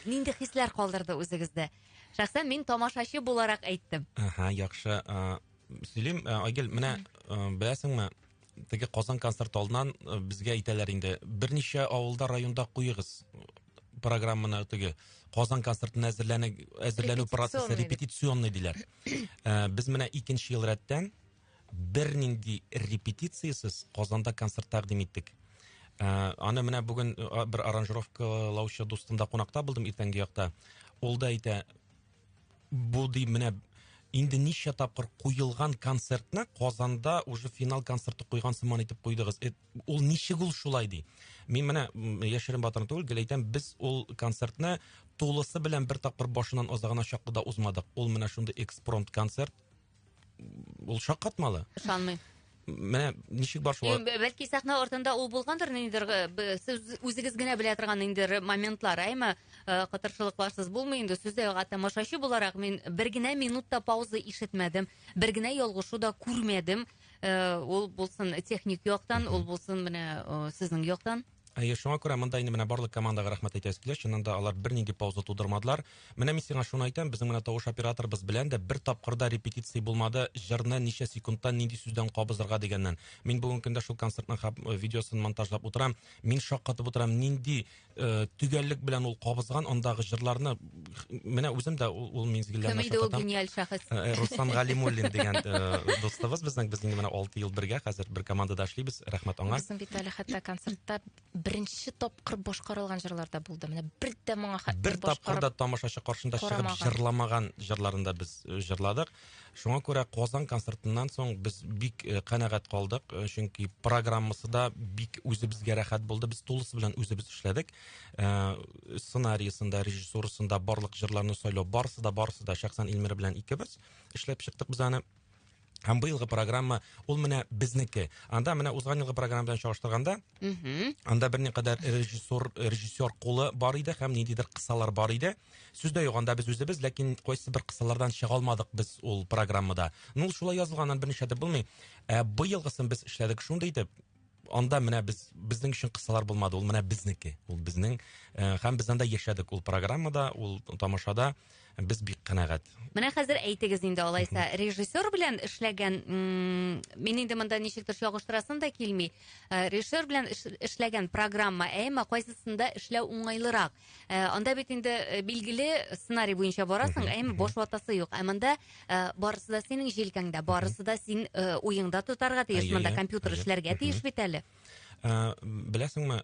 Нинди хисләр калдырды үзегездә? Шәхсән мин тамашачы буларак әйттем. Аһа, яхшы. Э, Сөйлим, э, Айгөл, менә э, беләсеңме, теге Казан концерт алдыннан э, безгә әйтәләр инде, берничә авылда, районда куегыз программаны теге Казан концертына әзерләнә, әзерләнү процессы Репетиционный дип. репетиционный диләр. Э, Без менә икенче ел рәттән бернинди репетициясез Казанда концерт тәкъдим иттек. Э, Аны менә бүген э, бер аранжировкалаучы дустымда кунакта булдым иртәнге якта. Ул да әйтә, бу ди менә инде ничә тапкыр куелган концертны Казанда уже финал концерты куйган сыман итеп куйдыгыз. Э, Ул ничек ул шулай ди. Мин менә м, яшерен батырын түгел, гел әйтәм, без ул концертны тулысы белән бер тапкыр башыннан азагына чаклы да узмадык. Ул менә шундый экспромт концерт. Ул шаккатмалы. Ышанмыйм. Менә ничек бар шулай. Бәлки сәхнә артында ул булгандыр, ниндидер сез үзегез генә белә торган ниндидер моментлар, әйме? Кытыршылыкларсыз булмый инде. Сүз дә юк, тамашачы буларак мин бер генә минут та пауза ишетмәдем, бер генә ялгышу да күрмәдем. Ул булсын техник яктан, ул булсын менә сезнең яктан. Әйе, шуңа күрә монда инде менә барлык командага рәхмәт әйтәсе килә. Чыннан да алар бернинди пауза тудырмадылар. Менә мин сиңа шуны әйтәм, безнең менә тавыш операторыбыз белән дә бер тапкыр да репетиция булмады, җырны ничә секундтан нинди сүздән кабызырга дигәннән. Мин бүгенге көндә шул концертның видеосын монтажлап утырам. Мин шаккатып утырам, нинди төгәллек белән ул кабызган андагы җырларны. Менә үзем дә ул мизгелләрне Кем иде ул гениаль шәхес? Руслан Галимуллин дигән дустыбыз безнең. Без инде менә 6 ел бергә хәзер бер командада эшлибез. Рәхмәт аңа. Безнең бит әле хәтта концертта беренче тапкыр башкарылган җырлар да булды. Менә бер дә моңа хәтле бер тапкыр да тамашачы каршында чыгып җырламаган җырларын да без җырладык. Шуңа күрә Казан концертыннан соң без бик канәгать калдык, чөнки программасы да бик үзебезгә рәхәт булды. Без тулысы белән үзебез эшләдек. Сценариясен дә, режиссурасын да, барлык җырларны сайлау, барысы да, барысы да шәхсән Эльмира белән икебез эшләп чыктык без аны. Һәм быелгы программа ул менә безнеке. Анда менә узган елгы программа белән чагыштырганда, анда берникадәр режиссер кулы бар иде һәм ниндидер кысалар бар иде. Сүз дә юк, анда без үзебез, ләкин кайсы бер кысалардан чыга алмадык без ул программада. Ну, ул шулай язылганнан берничә дә булмый. Ә быелгысын без эшләдек шундый итеп, анда менә без, безнең өчен кысалар булмады, ул менә безнеке, ул безнең, һәм без анда яшәдек ул программада, ул тамашада. Без бик канәгать. Менә хәзер әйтегез инде алайса, режиссер белән эшләгән, мин инде монда ничектер чагыштырасым да килми. Режиссер белән эшләгән программа, әмма кайсысында эшләү уңайлырак? Анда бит инде билгеле сценарий буенча барасың, әмма баш ватасы юк. Ә монда барысы да синең җилкәңдә, барысы да син уеңда тотарга тиеш, монда компьютер эшләргә тиеш бит әле. Беләсеңме,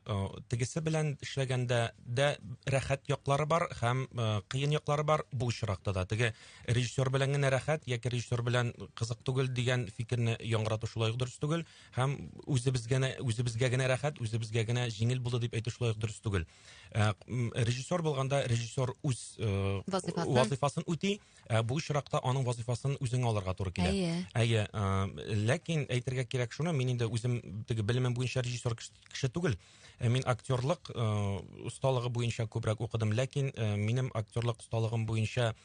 тегесе белән эшләгәндә дә рәхәт яклары бар һәм кыен яклары бар. Бу очракта да теге режиссер белән генә рәхәт яки режиссер белән кызык түгел дигән фикерне яңгырату шулай ук дөрес түгел, һәм үзебезгә генә рәхәт, үзебезгә генә җиңел булды дип әйтү шулай ук дөрес түгел. Режиссер булганда режиссер үз вазифасын үти, бу очракта аның вазифасын үзеңә алырга туры килә. Әйе. Ләкин әйтергә кирәк шуны, мин инде үзем теге белемем буенча режиссер кеше түгел. Мин актерлык осталыгы буенча күбрәк укыдым, ләкин минем актерлык осталыгым буенча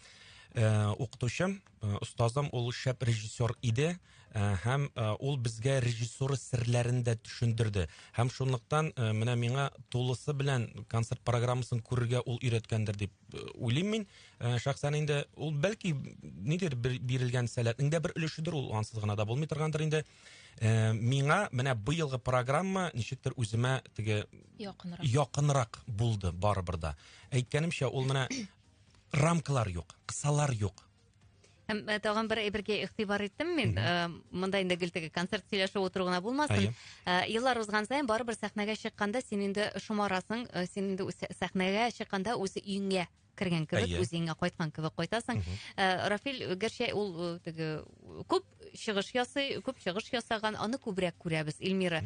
укытучым, остазым ул шәп режиссер иде, һәм ул безгә режиссура серләрен дә төшендерде. Һәм шунлыктан менә миңа тулысы белән концерт программасын күрергә ул өйрәткәндер дип уйлыйм мин. Шәхсән инде ул бәлки нидер бирелгән сәләтнең дә бер өлешедер, ул ансыз гына да булмый торгандыр инде. Миңа менә быелгы программа ничектер үземә теге якынрак булды барыбер да. Әйткәнемчә, ул менә рамкалар юк, кысалар юк. Һәм тагын бер әйбергә игътибар иттем мин. Монда инде гел теге концерт сөйләшеп утыру гына булмасын. Еллар узган саен барыбер сәхнәгә чыкканда син инде шомарасың, син инде сәхнәгә чыкканда үз өеңә кергән кебек, үз өеңә кайткан кебек кайтасың. Рафил, гәрчә ул теге күп чыгыш ясый, күп чыгыш ясаган, аны күбрәк күрәбез. Эльмира,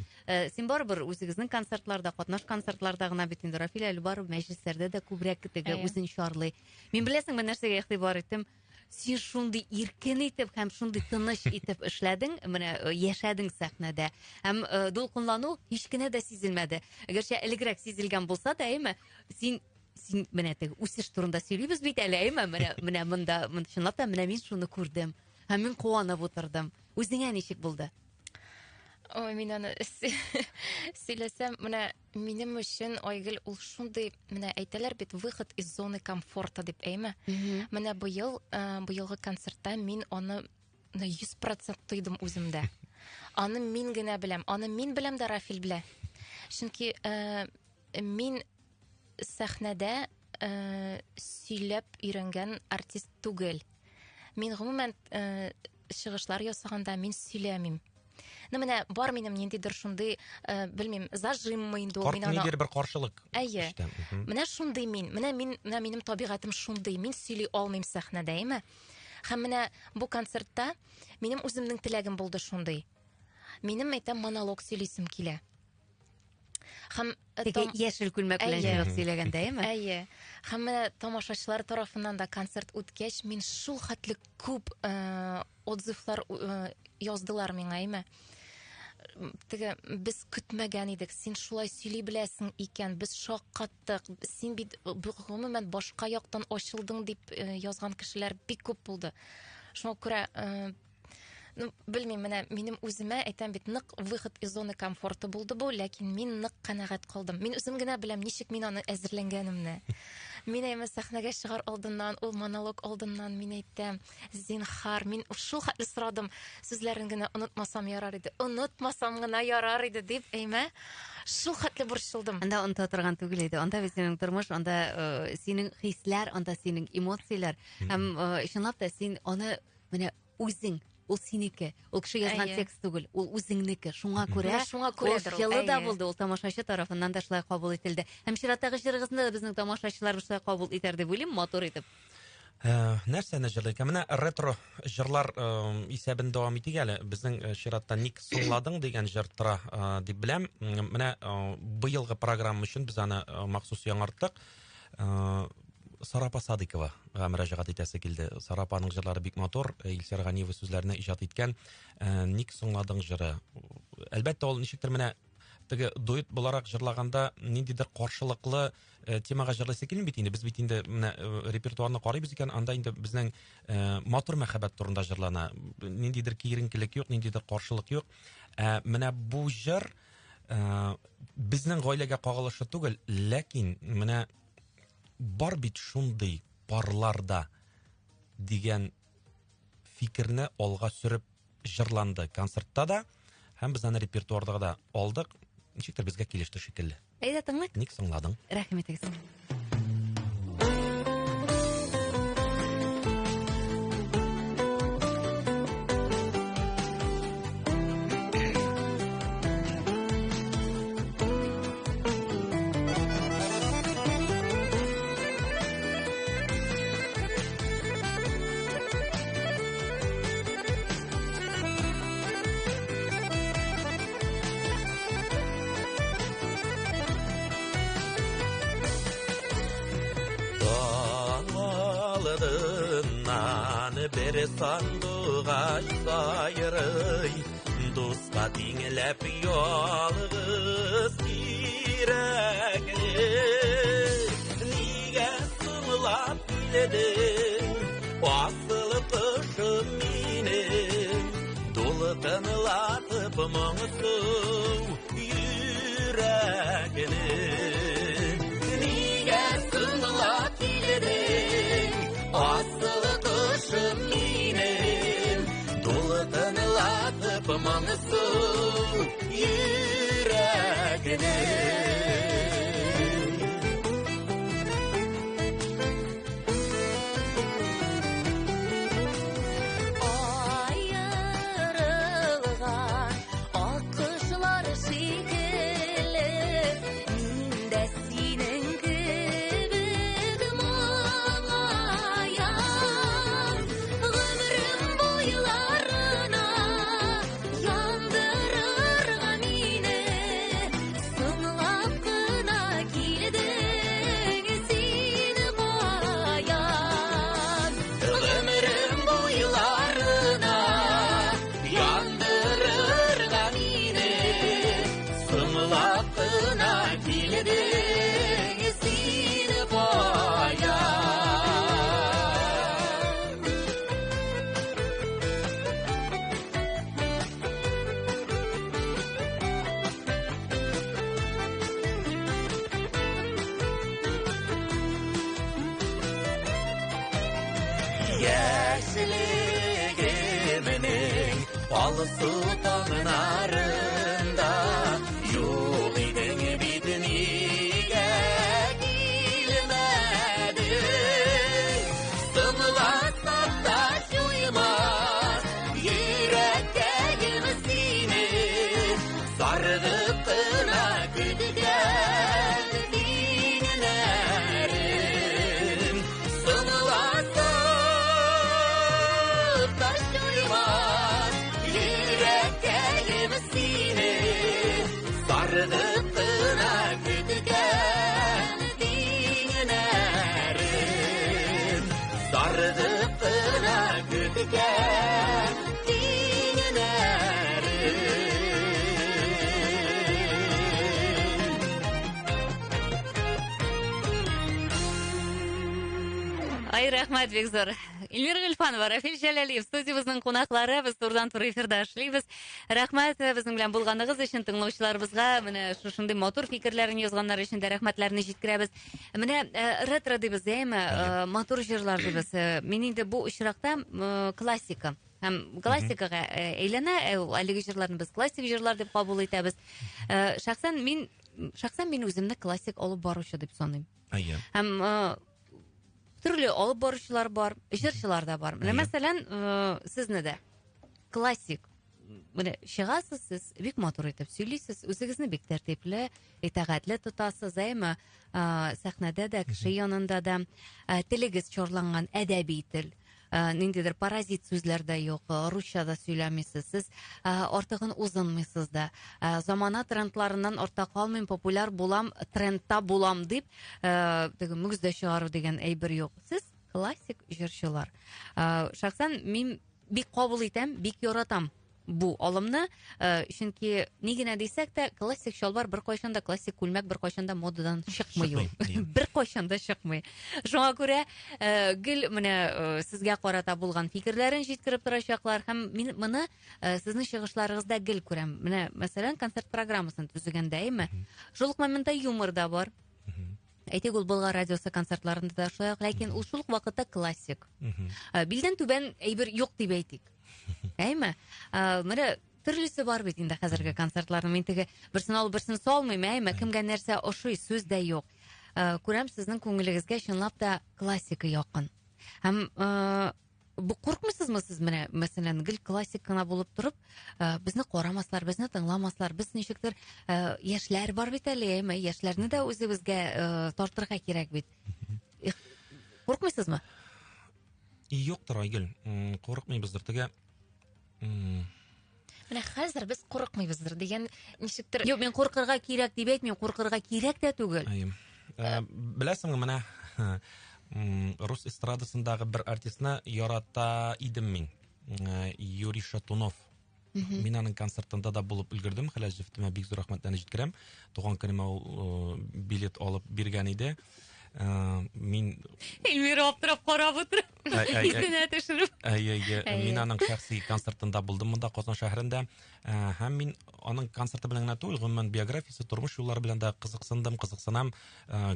син барыбер үзегезнең концертларда, катнаш концертларда гына бит инде Рафил әле барыбер мәҗлесләрдә дә күбрәк теге үзен чарлый. Мин беләсеңме, нәрсәгә игътибар иттем? Син шундый иркен итеп һәм шундый тыныч итеп эшләдең, менә яшәдең сәхнәдә. Һәм дулкынлану һич кенә дә сизелмәде. Гәрчә элегрәк сизелгән булса да, әйме, син менә теге үсеш турында сөйлибез бит әле, әйме, менә монда, чынлап та менә мин шуны күрдем. Һәм мин куанып утырдым. Үзеңә ничек булды? Ой, мин аны сөйләсәм, менә минем өчен Айгөл ул шундый, менә әйтәләр бит, выход из зоны комфорта дип, әйме? Менә быелгы концертта мин аны 100% тойдым үземдә. Аны мин генә беләм, аны мин беләм дә Рафил белә. Чөнки мин сәхнәдә сөйләп өйрәнгән артист түгел. Мин гомумән чыгышлар ясаганда мин сөйләмим. Ну, менә бар минем ниндидер шундый, белмим, зажиммы инде ул, мин аны ниндидер бер каршылык. Әйе. Менә шундый мин. Менә мин, менә минем табигатем шундый. Мин сөйли алмыйм сәхнәдә, әйме? Һәм менә бу концертта минем үземнең теләгем булды шундый. Минем әйтәм монолог сөйлисем килә. Һәм теге яшел күлмәк белән чыгып сөйләгәндә, әйме? Әйе. Һәм менә тамашачылар тарафыннан да концерт үткәч, мин шул хәтле күп отзывлар яздылар миңа, әйме? Теге без көтмәгән идек, син шулай сөйли беләсең икән, без шаккаттык, син бит гомумән башка яктан ачылдың дип язган кешеләр бик күп булды. Шуңа күрә, ну, белмим, менә минем үземә әйтәм бит, нык выход из зоны комфорта булды бу, ләкин мин нык канәгать калдым. Мин үзем генә беләм, ничек мин аны әзерләнгәнемне. Мин әйме сәхнәгә чыгар алдыннан, ул монолог алдыннан мин әйтәм, зинхар, мин шул хәтле сорадым, сүзләрен генә онытмасам ярар иде, онытмасам гына ярар иде дип, әйме, шул хәтле борчылдым. Анда оныта торган түгел иде. Анда бит синең тормыш, анда синең хисләр, анда синең эмоцияләр. Һәм чынлап та син аны менә үзең, ул синеке, ул кеше язган текст түгел, ул үзеңнеке. Шуңа күрә, шуңа күрә ул да булды, ул тамашачы тарафыннан да шулай кабул ителде. Һәм чираттагы җырыгызны да безнең тамашачылар шулай кабул итәр дип уйлыйм, матур итеп. Нәрсәне җырлыйк? Менә ретро җырлар исәбен дәвам итик әле. Безнең чиратта Ник соңладың дигән җыр тора дип беләм. Менә быелгы программа өчен без аны махсус яңарттык. Сара апа Садыйковага мөрәҗәгать итәсе килде. Сара апаның җырлары бик матур, Илсөяр Ганиева сүзләренә иҗат иткән Ник соңладың җыры. Әлбәттә, ул ничектер менә теге дуэт буларак җырлаганда ниндидер каршылыклы темага җырлыйсы килми бит инде. Без бит инде менә репертуарны карыйбыз икән, анда инде безнең матур мәхәббәт турында җырлана. Ниндидер киеренкелек юк, ниндидер каршылык юк. Менә бу җыр безнең гаиләгә кагылышы түгел, ләкин менә бар бит шундый парларда дигән фикерне алга сөреп җырланды концертта да, һәм без аны репертуарда да алдык. Ничектер безгә килеште шикелле. Әйдә тыңлыйк. Ник соңладың? Рәхим итегез. Бер сандугач сайрый, дуска тиңләп ялгыз тирәкне. Нигә соңлап килдең, асыл кошым минем, дулкынлатып моңсу йөрәкне. Нигә соңлап килдең, асыл кошым минем, дулкынлатып моңсу йөрәкне. Аерылган ак кошлар шикелле, мин дә синең кебек моңаям. Гомерем буйларына яндырырга мине, соңлап кына килдең син каян? Гомерем буйларына яндырырга мине, соңлап кына килдең син каян? Яшьлегемнең алсу таңнарында юк идең бит, нигә килмәдең? Соңласак та җуймас йөрәккәем сине, саргып кына көткән тиңнәрем. Соңласак та җуймас йөрәккәем сине, Ай, рәхмәт бик зур. Эльмира Гыйльфанова, Рафил Җәләлиев, студиябезнең кунаклары, без турыдан-туры эфирда эшлибез. Рәхмәт э, безнең белән булганыгыз өчен, тыңлаучыларыбызга менә шушындый матур фикерләрен язганнар өчен дә рәхмәтләрне җиткерәбез. Менә э, ретро дибез, әйеме? Э, матур җырлар дибез. Мин инде бу очракта классика һәм классикага әйләнә, әлеге җырларны без классик җырлар дип кабул итәбез. Шәхсән мин шәхсән мин үземне классик алып баручы дип саныйм. Әйе. Һәм төрле алып баручылар бар, җырчылар да бар. Менә мәсәлән, сезне дә классик менә чыгасыз сез, бик матур итеп сөйлисез, үзегезне бик тәртипле, итагатьле тотасыз, әйме? Сәхнәдә дә, кеше янында да телегез чарланган әдәби тел. Ниндидер паразит сүзләр дә юк, русча да сөйләмисез, сез артыгын узынмыйсыз да. Замана трендларыннан артта калмыйм, популяр булам, трендта булам дип, теге мөгез дә чыгару дигән әйбер юк. Сез классик җырчылар. Шәхсән мин бик кабул итәм, бик яратам бу алымны, чөнки ни генә дисәк тә, классик чалбар беркайчан да, классик күлмәк беркайчан да модадан чыкмый ул. Беркайчан да чыкмый. Шуңа күрә гел менә сезгә карата булган фикерләрен җиткереп торачаклар һәм мин моны сезнең чыгышларыгызда гел күрәм. Менә, мәсәлән, концерт программасын төзегәндә, әйме? Шул ук моментта юмор да бар. Әйтик, ул Болгар радиосы концертларында да шулай ук, ләкин ул шул ук вакытта классик. Билдән түбән әйбер юк дип әйтик. Әйме? Менә төрлесе бар бит инде хәзерге концертларның. Мин теге берсен алып, берсен салмыйм, әйме? Кемгә нәрсә ошый, сүз дә юк. Күрәм, сезнең күңелегезгә чынлап та классика якын. Һәм бу куркмыйсызмы сез менә, мәсәлән, гел классик кына булып торып, безне карамаслар, безне тыңламаслар, без ничектер, яшьләр бар бит әле, әйме? Яшьләрне дә үзебезгә тартырга кирәк бит. Куркмыйсызмы? Юктыр, Айгөл, курыкмыйбыздыр. Теге Менә хәзер без курыкмыйбыздыр дигән ничектер. Юк, мин куркырга кирәк дип әйтмим, куркырга кирәк тә түгел. Әйе. Беләсеңме, менә рус эстрадасындагы бер артистны ярата идем мин. Юрий Шатунов. Мин аның концертында да булып өлгердем. Хәләл җефетемә бик зур рәхмәтләрне җиткерәм. Туган көнемә ул билет алып биргән иде. Мин Эльмира аптырап карап утыра. Исенә төшереп. Әйе, әйе. Мин аның шәхси концертында булдым монда Казан шәһәрендә. Һәм мин аның концерты белән генә түгел, гомумән биографиясе, тормыш юллары белән дә кызыксындым, кызыксынам.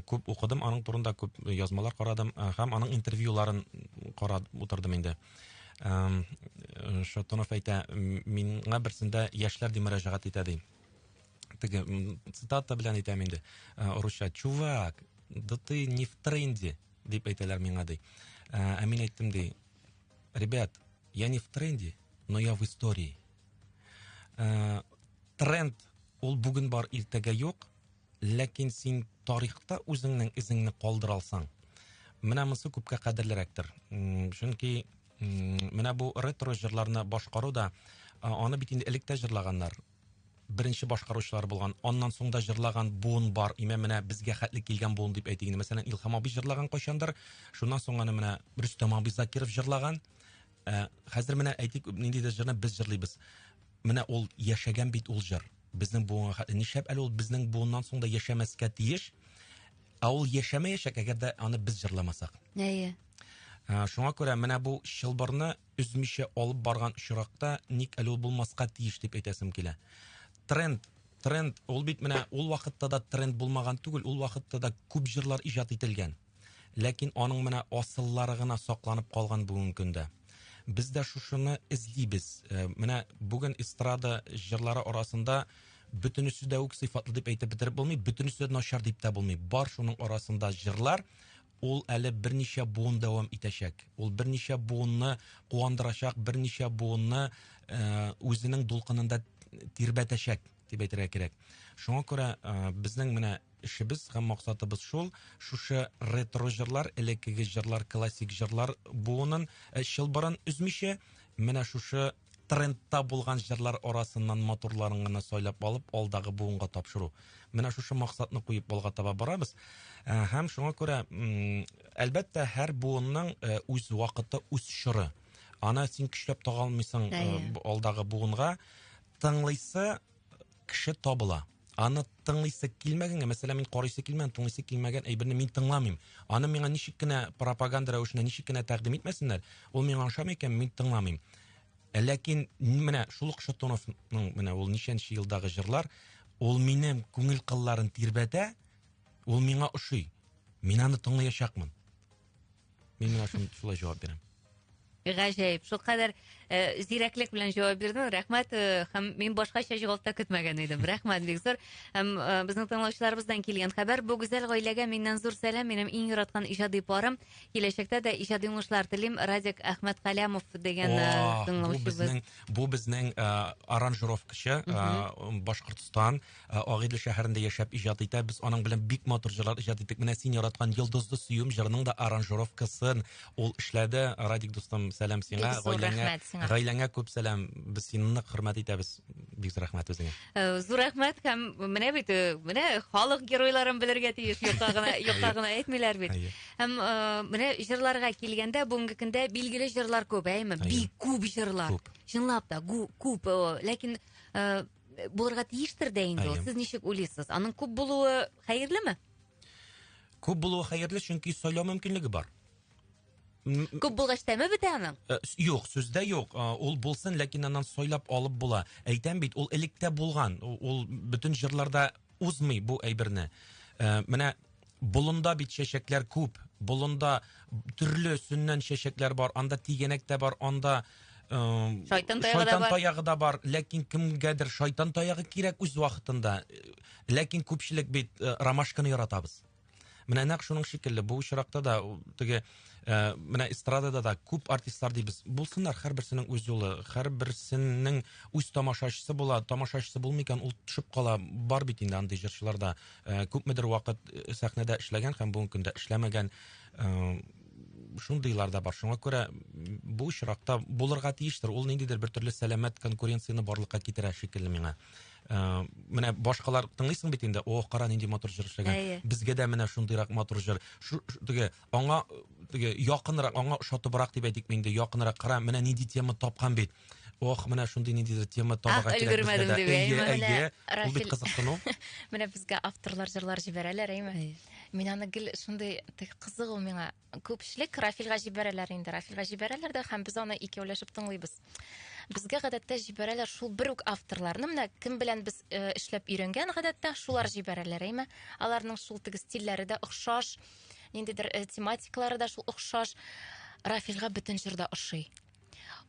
Күп укыдым аның турында, күп язмалар карадым һәм аның интервьюларын карап утырдым инде. Шатунов әйтә, миңа берсендә яшьләр дип мөрәҗәгать итә ди. Теге цитата белән әйтәм инде, русча, чувак, да ты не в тренде, дип әйтәләр миңа ди. Ә мин әйттем ди, ребят, я не в тренде, но я в истории. Тренд ул бүген бар, иртәгә юк, ләкин син тарихта үзеңнең эзеңне калдыра алсаң, менә монысы күпкә кадерлерәктер. Чөнки менә бу ретро җырларны башкару да, аны бит инде элек тә җырлаганнар. Беренче башкаручылар булган, аннан соң да җырлаган буын бар. Имә менә безгә хәтле килгән буын дип әйтик инде. Мәсәлән, Илһам абый җырлаган кайчандыр, шуннан соң аны менә Рөстәм абый Закиров җырлаган. Хәзер менә әйтик, ниндидер җырны без җырлыйбыз. Менә ул яшәгән бит ул җыр. Безнең буынга хәтле. Нишләп әле ул безнең буыннан соң да яшәмәскә тиеш? Ә ул яшәмәячәк, әгәр дә аны без җырламасак. Әйе. Шуңа күрә менә бу чылбырны өзмичә алып барган очракта ник әле ул булмаска тиеш дип әйтәсем килә. Тренд, тренд, ул бит менә ул вакытта да тренд булмаган түгел, ул вакытта да күп җырлар иҗат ителгән. Ләкин аның менә асыллары гына сакланып калган бүгенге көндә. Без дә шушыны эзлибез. Менә бүген эстрада җырлары арасында бөтенесе дә үк сыйфатлы дип әйтеп бетереп булмый, бөтенесе дә начар дип тә булмый. Бар шуның арасында җырлар, ул әле берничә буын дәвам итәчәк. Ул берничә буынны куандырачак, берничә буынны үзенең дулкынында тирбәтәчәк дип әйтергә кирәк. Шуңа күрә безнең менә эшебез һәм максатыбыз шул, шушы ретро җырлар, элеккеге җырлар, классик җырлар буынын, чылбырын өзмичә, менә шушы трендта булган җырлар арасыннан матурларын гына сайлап алып, алдагы буынга тапшыру. Менә шушы максатны куеп алга таба барабыз. Һәм шуңа күрә, әлбәттә, һәр буынның үз вакыты, үз чоры. Аны син көчләп тага алмыйсың алдагы буынга. Тыңлыйсы кеше табыла. Аны тыңлыйсы килмәгәнгә, мәсәлән, мин карыйсы килмәгән, тыңлыйсы килмәгән әйберне мин тыңламыйм. Аны миңа ничек кенә пропаганда рәвешендә ничек кенә тәкъдим итмәсеннәр, ул миңа ошамый икән, мин тыңламыйм. Ә ләкин менә шул ук Шатуновның менә ул ничәнче елдагы җырлар, ул минем күңел кылларын тирбәтә, ул миңа ошый. Мин аны тыңлаячакмын. Мин менә шулай җавап бирәм. Гаҗәеп, шул кадәр э, зирәклек белән җавап бирдең. Рәхмәт. Э, һәм мин башкача җавап та көтмәгән идем. Рәхмәт бик зур. Һәм э, безнең тыңлаучыларыбыздан килгән хәбәр: бу гүзәл гаиләгә миннән зур сәлам, минем иң яраткан иҗади парым. Киләчәктә дә иҗади уңышлар телим. Радик Әхмәткалямов дигән э, тыңлаучыбыз. Бу безнең, бу безнең э, аранжировкачы, э, Башкортстан Э, Агыйдел шәһәрендә яшәп иҗат итә. Без аның белән бик матур җырлар иҗат иттек. Менә син яраткан Йолдызлы сөюем җырының да аранжировкасын ул эшләде. Радик дустым, сәлам сиңа, гаиләңә, гаиләңә күп сәлам. Без сине нык хөрмәт итәбез. Бик зур рәхмәт үзеңә. Э, зур рәхмәт һәм менә бит э, менә халык геройларын белергә тиеш, юкка гына юкка гына әйтмиләр бит. Һәм менә җырларга килгәндә, бүгенге көндә билгеле җырлар күп, әйме? Бик күп җырлар. Чынлап та, күп. Ләкин булырга тиештер дә инде ул. Сез ничек уйлыйсыз? Аның күп булуы хәерлеме? Күп булуы хәерле, чөнки сайлау мөмкинлеге бар. Күп булгач тәме бетә аның? Э, юк, сүздә юк. Э, ул булсын, ләкин аннан сайлап алып була. Әйтәм бит, ул электә булган. Ул бөтен җырларда узмый бу әйберне. Э, менә болында бит чәчәкләр күп. Болында төрле сөннән чәчәкләр бар. Анда тигәнәк тә бар, анда Шайтан таягы да бар. Таягы да бар, ләкин кемгәдер шайтан таягы кирәк үз вакытында. Ләкин күпчелек бит э, ромашканы яратабыз. Менә нәкъ шуның шикелле бу очракта да теге э, менә эстрадада да күп артистлар дибез. Булсыннар, һәрберсенең үз юлы, һәрберсенең үз тамашачысы була. Тамашачысы булмый икән, ул төшеп кала. Бар бит инде андый җырчылар да. Э, күпмедер вакыт сәхнәдә эшләгән һәм бүгенге көндә эшләмәгән шундыйлар да бар. Шуңа күрә бу очракта булырга тиештер. Ул ниндидер бер төрле сәламәт конкуренцияне барлыкка китерә шикелле миңа. Э, менә башкалар тыңлыйсың бит инде, о, кара нинди матур җыр эшләгән. Безгә дә менә шундыйрак матур җыр. Шу, теге аңа теге якынрак, аңа ошатыбрак дип әйтикме инде, якынрак кара, менә нинди тема тапкан бит. Ох, менә шундый ниндидер тема табарга кирәк безгә дә. Әйе, әйе. Ул бит кызыксыну. Менә безгә авторлар җырлар җибәрәләр, әйме? Мин аны гел шундый теге кызык ул миңа. Күпчелек Рафилгә җибәрәләр инде. Рафилгә җибәрәләр дә һәм без аны икәүләшеп тыңлыйбыз. Безгә гадәттә җибәрәләр шул бер үк авторларны. Менә кем белән без э, эшләп өйрәнгән гадәттә шулар җибәрәләр, әйме? Аларның шул теге стильләре дә охшаш, ниндидер э, тематикалары да шул охшаш. Рафилгә бөтен җыр да ошый.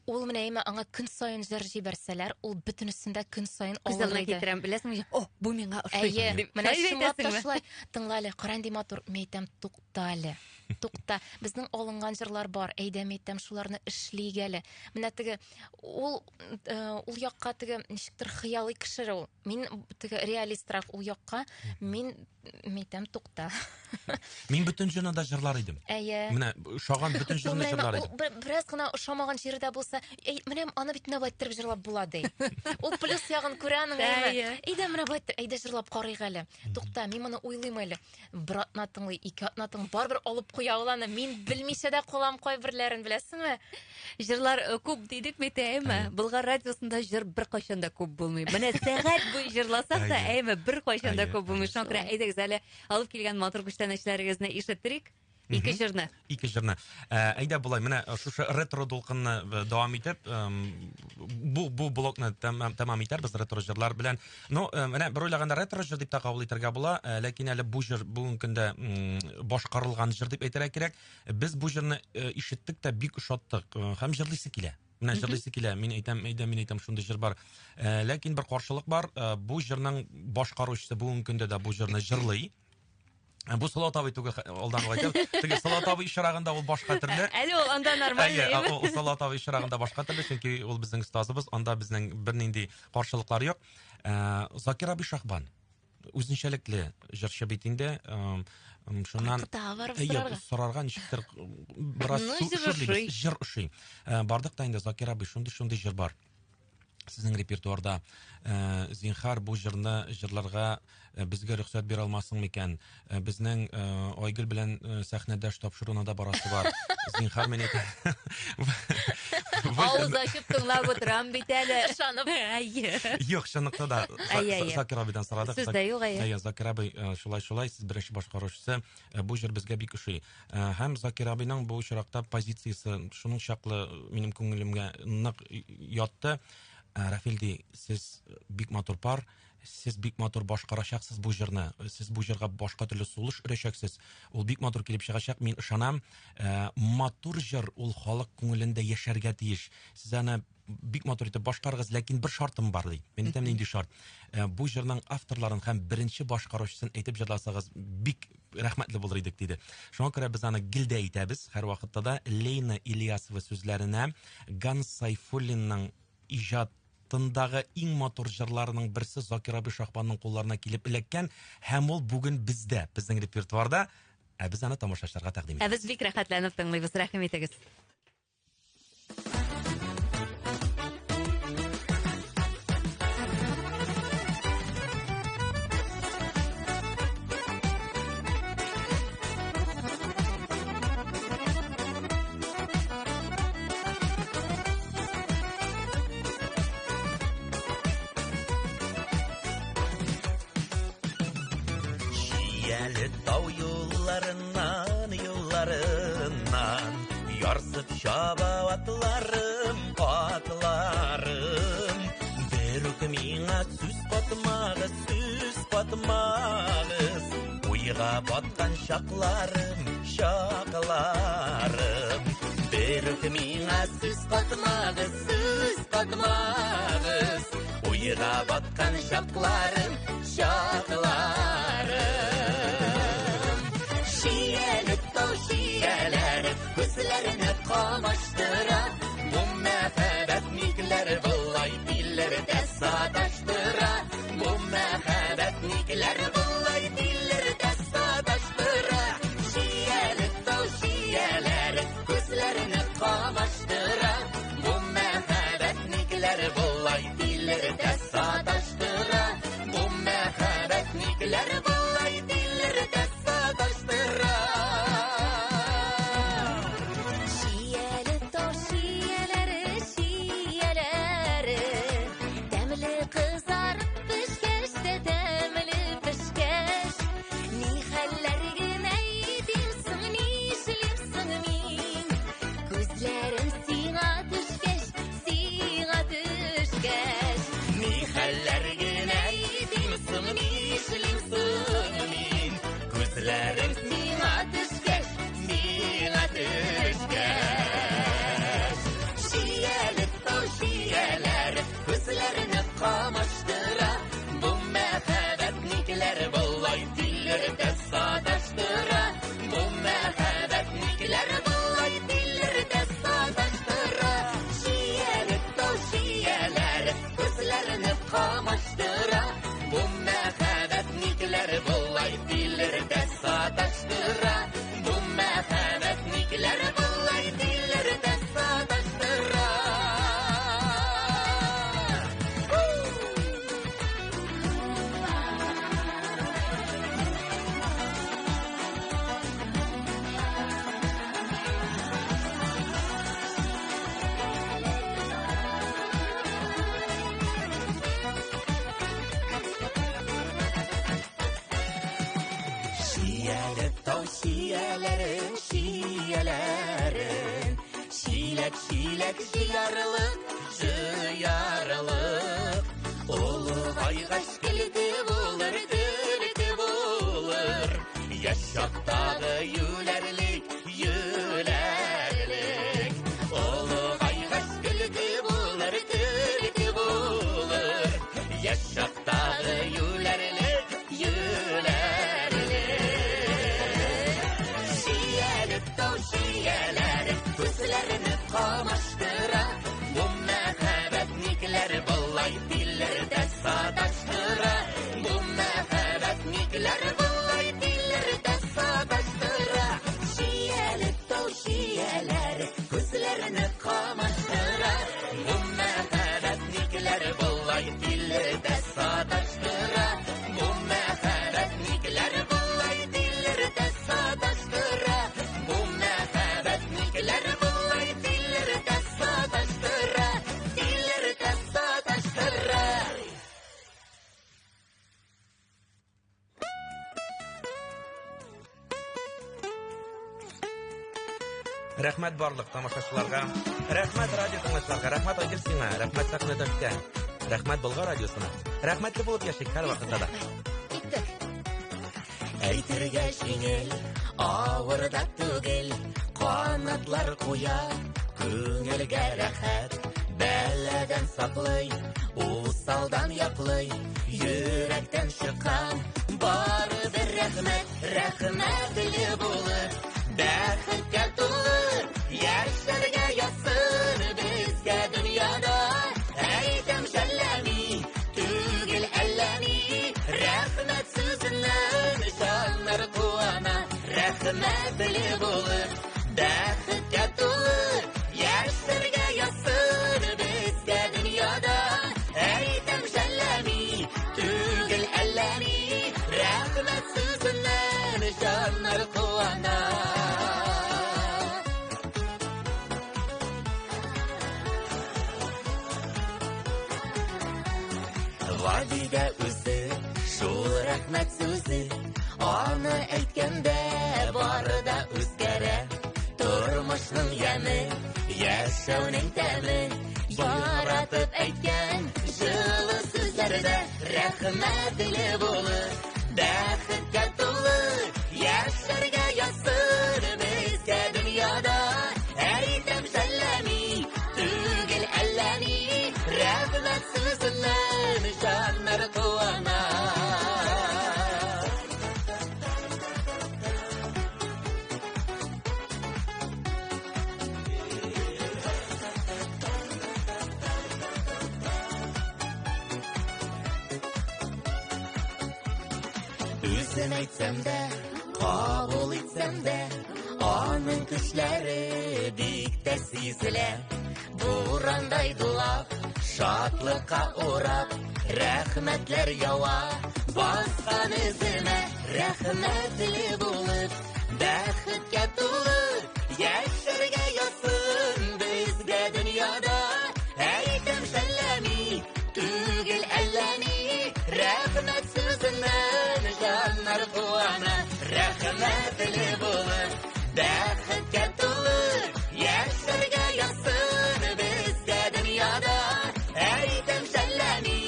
Ул менә әйме аңа көн саен җыр җибәрсәләр, ул бөтенесен дә көн саен Күз алыр алдына иде. китерәм, беләсеңме? О, бу миңа ошый. Әйе, дип. менә Шулай дип чынлап та әйтәсеңме? шулай. Тыңла әле, кара нинди матур. Мин әйтәм, тукта әле. Тукта. Безнең алынган җырлар бар. Әйдә, мин әйтәм, шуларны эшлик әле. Менә теге ул э, ул якка теге ничектер хыялый кеше ул. Мин теге реалистрак ул якка. Мин Мин әйтәм, тукта. Мин бөтен җырны да җырлар идем. Әйе. Менә ошаган бөтен җырны җырлар идем. Бераз гына ошамаган җире дә булса, әй, менә аны бит менә болай иттереп җырлап була ди. Ул плюс ягын күрә аның, әйе. Әйдә менә болай иттереп, әйдә җырлап карыйк әле. Тукта, мин моны уйлыйм әле. Бер атна тыңлый, ике атна тыңлый, барыбер алып куя ул аны. Мин белмичә дә калам кайберләрен, беләсеңме? Җырлар э, күп дидек бит, әйме? Болгар радиосында җыр беркайчан да күп булмый. Менә сәгать буе җырласак та, әйме, беркайчан да күп булмый. Шуңа күрә әйдәгез әле алып килгән матур күчтәнәчләрегезне ишеттерик. Ике җырны. Ике җырны. Э, әйдә болай, менә э, шушы ретро дулкынны дәвам итеп, бу бу блокны тәмам итәрбез ретро җырлар белән. Ну, менә бер уйлаганда ретро җыр дип тә кабул итәргә була, ләкин әле бу җыр бүгенге көндә башкарылган җыр дип әйтергә кирәк. Без бу җырны э, ишеттек тә бик ошаттык э, һәм җырлыйсы килә. Менә җырлыйсы килә. Мин әйтәм, әйдә, мин әйтәм, шундый җыр бар. Э, ләкин бер каршылык бар. Бу җырның башкаручысы бүгенге көндә дә бу җырны җырлый. Бу Салават абый түгел, алдан ук әйтәм. Теге Салават абый очрагында ул башка төрле. Әле ул анда нормальный. Әйе, ул Салават абый очрагында башка төрле, чөнки ул безнең остазыбыз, анда безнең бернинди каршылыклар юк. Закир абый Шахбан. Үзенчәлекле җырчы бит инде. Шуннан барып сорарга. Сорарга ничектер бераз шүрлибез. Җыр ошый. Бардык та инде Закир абый, шундый-шундый җыр бар. Сезнең репертуарда. Зинхар, бу җырны җырларга безгә рөхсәт бирә алмасың микән? Безнең Айгөл белән сәхнәдәш тапшыруына да барасы бар. Зинхар, мин әйтәм. Авыз ачып тыңлап утырам бит әле. Ышанып. Әйе. Юк, чынлыкта да Әйе, әйе. Закир абыйдан сорадык. Сүз дә юк, әйе. Әйе, Закир абый, шулай-шулай, сез беренче башкаручысы. Бу җыр безгә бик ошый. Һәм Закир абыйның бу очракта позициясе шуның чаклы минем күңелемгә нык ятты. Рафил ди, сез бик матур пар, сез бик матур башкарачаксыз бу җырны. Сез бу җырга башка төрле сулыш өрәчәксез. Ул бик матур килеп чыгачак, мин ышанам. Матур җыр ул халык күңелендә яшәргә тиеш. Сез аны бик матур итеп башкарыгыз, ләкин бер шартым бар ди. Мин әйтәм, нинди шарт? Бу җырның авторларын һәм беренче башкаручысын әйтеп җырласагыз, бик рәхмәтле булыр идек, диде. Шуңа күрә без аны гел дә әйтәбез, һәр вакытта да Лейна Ильясова сүзләренә Ганс Сайфуллинның иҗатындагы иң матур җырларының берсе Закир абый Шахбанның кулларына килеп эләккән, һәм ул бүген бездә, безнең репертуарда, ә без аны тамашачыларга тәкъдим Ә итәбез. без бик рәхәтләнеп тыңлыйбыз, рәхим итегез. Чияле тау юлларыннан, юлларыннан ярсып чаба атларым, атларым. Берүк миңа сүз катмагыз, сүз катмагыз. Уйга баткан чакларым, чакларым. Берүк миңа сүз катмагыз, сүз катмагыз. Уйга баткан чакларым, чакларым. Чияле тау чияләре күзләрне камаштыра. Бу мәхәббәт никләр болай дилләрдә саташтыра. Бу мәхәббәт никләр болай дилләрдә саташтыра. Чияле тау чияләре күзләрне камаштыра. Бу мәхәббәт никләр болай дилләрдә саташтыра. Бу мәхәббәт никләр болай дилләрдә саташтыра. Чияле тау чияләре, чияләре, тәмле кызарып пешкәч тә тәмле пешкәч, ни хәлләр генә итим соң, нишлим соң мин? Күзләрем сиңа төшкәч, сиңа төшкәч, Ни хәлләр генә итим соң, нишлим соң мин? Күзләрем сиңа төшкәч, сиңа төшкәч. Чияле тау чияләре күзләрне камаштыра. Бу мәхәббәт никләр болай дилләрдә саташтыра. Бу мәхәббәт никләр болай дилләрдә саташтыра. Чияле тау чияләре күзләрне камаштыра. Бу мәхәббәт никләр болай дилләрдә саташтыра. Бу мәхәббәт никләр болай дилләрдә саташтыра. Чияле тау чияләрен, чияләрен, чиләк, чиләк җыярлык, җыярлык. Олыгайгач көлке булыр, көлке булыр. Яшь чактагы юләрлек, юләрлек. Олыгайгач көлке булыр, көлке булыр. Яшь чактагы юләрлек, юләрлек. Чияле тау чияләре күзләрне камаштыра. Бу мәхәббәт никләр болай дилләрдә саташтыра. Бу мәхәббәт никләр болай дилләрдә саташтыра. Рәхмәт барлык тамашачыларга. Рәхмәт радио тыңлаучыларга. Рәхмәт Айгөл сиңа. Рәхмәт сәхнәдәшкә. Рәхмәт Болгар радиосына. Рәхмәтле булып яшик һәрвакытта да. Киттек. Әйтергә җиңел, авыр да түгел, канатлар куя, күңелгә рәхәт, бәладән саклый, усалдан яклый, йөрәктән чыккан бары бер рәхмәт, рәхмәтле булып, бәхеткә тулып, яшәргә язсын безгә дөньяда. Әйтәм жәлләми, түгел әллә ни, рәхмәт сүзеннән җаннар куана, рәхмәтле булып, бәхеткә тулып, яшәргә язсын безгә дөньяда. Әйтәм жәлләми, түгел әллә ни, рәхмәт сүзеннән җаннар куана. Гади дә үзе, шул рәхмәт сүзе, аны әйткәндә бары да үзгәрә. Тормышның яме, яшәүнең тәме, яратып әйткән җылы сүзләрдә рәхмәтле булып, бәхеткә тулы, яшәргә язсын безгә дөньяда. Әйтәм жәлләми, түгел әллә ни, рәхмәт сүзеннән җаннар куана. Үзем әйтсәм дә, кабул итсәм дә, аның көчләре бик тә сизелә. Бурандай дулап, шатлыкка урап, рәхмәтләр ява, баскан эземә, рәхмәтле булып, бәхеткә тулып, яшәргә язсын безгә дөньяда. Әйтәм жәлләми, түгел әллә ни, рәхмәт сүзеннән җаннар куана, рәхмәтле булып, бәхеткә тулып, яшәргә язсын безгә дөньяда. Әйтәм жәлләми,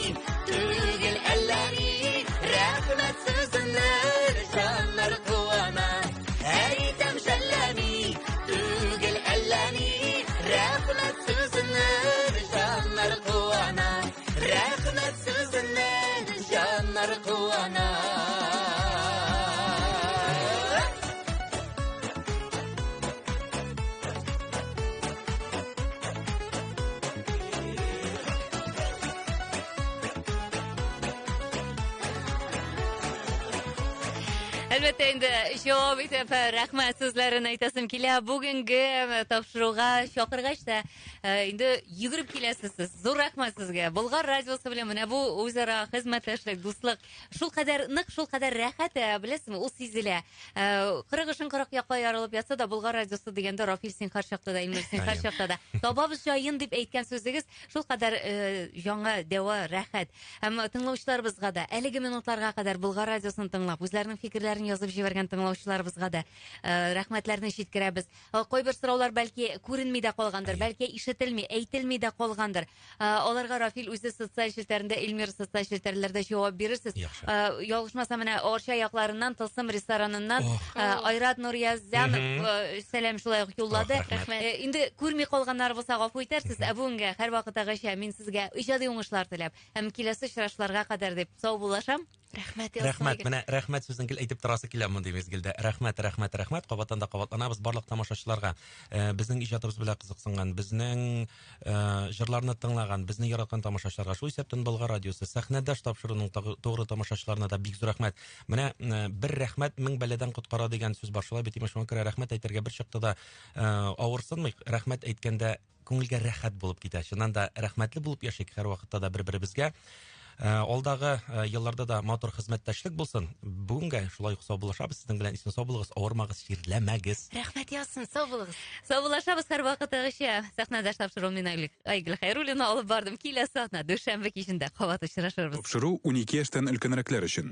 түгел әллә ни, рәхмәт сүзеннән җаннар куана. Әйтәм жәлләми, түгел әллә ни, рәхмәт сүзеннән җаннар куана. Рәхмәт сүзеннән җаннар куана. Әлбәттә инде җавап итеп рәхмәт сүзләрен әйтәсем килә. Бүгенге тапшыруга чакыргач та инде йөгереп киләсез сез. Зур рәхмәт сезгә. Болгар радиосы белән менә бу үзара хезмәттәшлек, дуслык шул кадәр нык, шул кадәр рәхәт, беләсезме, ул сизелә. 40 эшен 40 якка ярылып ятса да, Болгар радиосы дигәндә Рафил син һәрчакта да, Илмир син һәрчакта да. Табабыз җаен дип әйткән сүзегез шул кадәр җанга дәва, рәхәт. Һәм тыңлаучыларыбызга да әлеге минутларга кадәр Болгар радиосын тыңлап, үзләренең фикерләрен язып җибәргән тыңлаучыларыбызга да рәхмәтләрне җиткерәбез. Кайбер сораулар бәлки күренми дә калгандыр, бәлки ишетелми, әйтелми дә калгандыр. Аларга Рафил үзе социаль челтәрендә, Эльмира социаль челтәрләрдә җавап бирерсез. Ялгышмасам, менә Арча якларыннан, Тылсым рестораныннан Айрат Нурьязянов сәлам шулай ук юллады. Инде күрми калганнар булса, гафу итәрсез. Ә бүгенгә һәрвакыттагыча мин сезгә иҗади уңышлар теләп һәм киләсе очрашуларга кадәр дип саубуллашам. Рәхмәт, Рәхмәт, менә рәхмәт сүзен гел әйтеп торасы килә мондый мизгелдә. Рәхмәт, рәхмәт, рәхмәт. Кабаттан да кабатланабыз барлык тамашачыларга. Безнең иҗатыбыз белән кызыксынган, безнең җырларны тыңлаган, безне яраткан тамашачыларга, шул исәптән Болгар радиосы, сәхнәдәш тапшыруның тугры тамашачыларына да бик зур рәхмәт. Менә бер рәхмәт мең бәладән коткара дигән сүз бар. Шулай бит, имеш, шуңа күрә рәхмәт әйтергә бер чакта да авырсынмыйк. Рәхмәт әйткәндә күңелгә рәхәт булып китә. Чыннан да рәхмәтле булып яшик һәрвакытта да бер-беребезгә. Алдагы елларда да матур хезмәттәшлек булсын. Бүгенгә шулай ук саубуллашабыз. Сезнең белән исән сау булыгыз, авырмагыз, чирләмәгез. Рәхмәт яусын, сау булыгыз. Саубуллашабыз һәрвакыттагыча. Сәхнәдәш тапшыру мин Айгөл Хәйруллина алып бардым. Киләсе атна дүшәмбе кичендә кабат очрашырбыз. Тапшыру 12 яшьтән өлкәнрәкләр өчен.